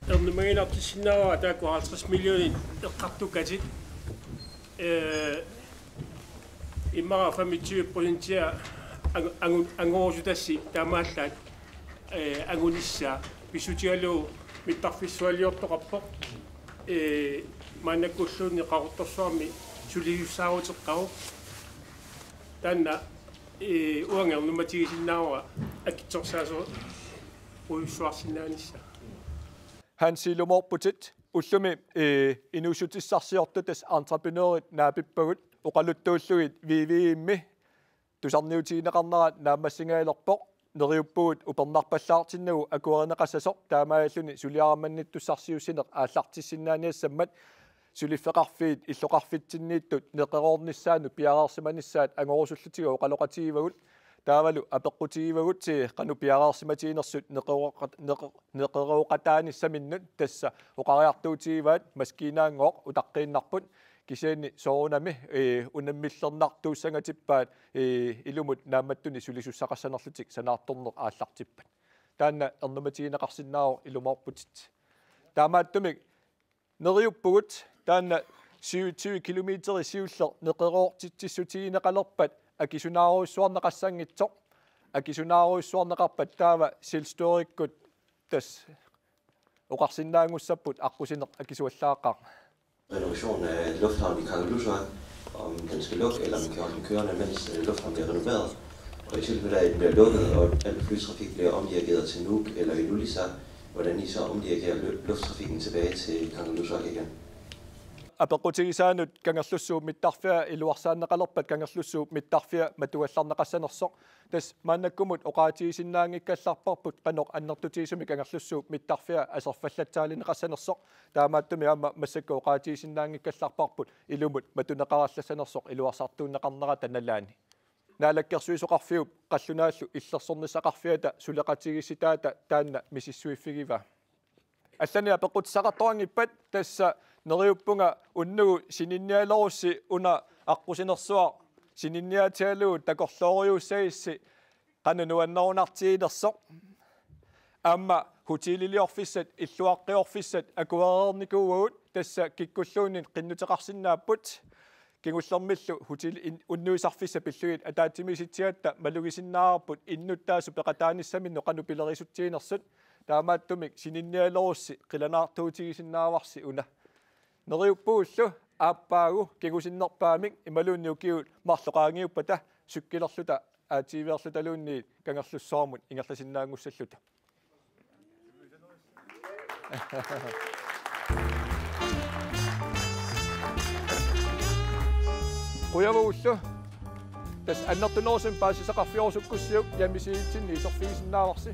Ernumagiinnartissinnaavara taakku halvtreds millionit eqqartukkatit. Ee, immaqa femogtyve procentia angu-, angu-, angorusutassi taamaallaat, ee, angunissaa pissutigalugu mittarfissualiortoqarpoq. Ee, maannakkulluunniit Qaqortorsuarmi sulisussaaruteqqavoq. Taanna, ee, uanga ernumatigisinnaavara akitsorsaasorujussuarsinnaanissaa. Hans, ilumoorputit. Ullumi, ee, inuussutissarsiortut tassa entreprenørit naapippagut, oqaluttuullugit V V M-i tusarniutigineqarnera naammassigajalerpoq. Neriuppugut upernarpallaartinnagu akuerineqassasoq, taamaalilluni suliarimannittussarsiussineq aallartissinnaaniassammat suliffeqarfiit illoqarfitsinniittut neqeroornissaannut piareersimanissaat angorusullutigu oqaloqatigivagut. Taavalu apeqqutigivagut, ee, qanoq piareersimatiginersut neqerooqat-, neqe-, neqerooqataanissaminnut, tassa oqariartuutigivaat maskiinaanngooq utaqqiinnarput, kisianni soorunami, ee, unammillernartuussangatippaat, ee, ilumut naammattunik sulisussaqassanerlutik sanaartorneq aallartippat. Taanna ernumatigineqarsinnaavoq, ilumoorputit. Taamaattumik neriuppugut, taanna syvogtyve kilometer siulleq neqeroortitsissutigineqalerpat akisunaarujussuarneqassanngitsoq, akisunaarujussuarneqarpat taava Selvstyrekkut tassa oqarsinnaanngussapput aqqusineq akisuallaaqaaq. Renovation af lufthavnen i Kangerlussuaq, om den skal lukke, eller om vi kan holde den kørende, mens øh, lufthavnen bliver renoveret. For eksempel, at det bliver lukket, og al flytrafik bliver omdirigeret til Nuuk eller Ilulissat. Hvordan I så omdirigerer lu- lufttrafikken tilbage til Kangerlussuaq igen? Apeqqutigisaanut Kangerlussuup mittarfia iluarsaanneqalerpat Kangerlussuup mittarfia matuallarneqassanersoq. Tassa maannakkumut oqaatigisinnaanngikkallarparput qanoq annertutigisumik Kangerlussuup mittarfia aserfallatsaalineqassanersoq. Taamaattumik aamma massakkut oqaatigisinnaanngikkallarparput ilumut matuneqarallassanersoq iluarsartuunneqarnerata nalaani. Naalakkersuisooqarfiup qallunaallu illersornissaqarfiata suleqatigiissitaata taanna misissuiffigivaa. Allanik apeqqutissaqartoqanngippat tassa neriuppunga unnugu sininnialerussi una aqqusinersuaq sininniaatigalugu takorlooriussagissi qanoq nuannerunartigilersoq. Aamma hoteliliorfissat, illuaqqioqqissat akuereernikuuagut tassa kikkulluunniit qinnuteqarsinnaapput. Kingullermillu hotel in-, unnuisarfissat pillugit ataatsimiisitsigatta malugisinnaavarput innuttaasut peqataanissaminnut qanoq pilerisutsiginersut. Taamaattumik sininnialerussi qilanaartuutigisinnaavarsi una. Neriuppugullu aappaagu kingusinnerpaamik imaluunniit ukiut marluk qaangiuppata cykelerluta A T V-erlutaluunniit Kangerlussuarmut ingerlasinnaanngussalluta. Qujavugullu. Tassa annertunerusumik paasisaqarfiorusukkussiuk jamisiitsinni iserfigisinnaavarsi.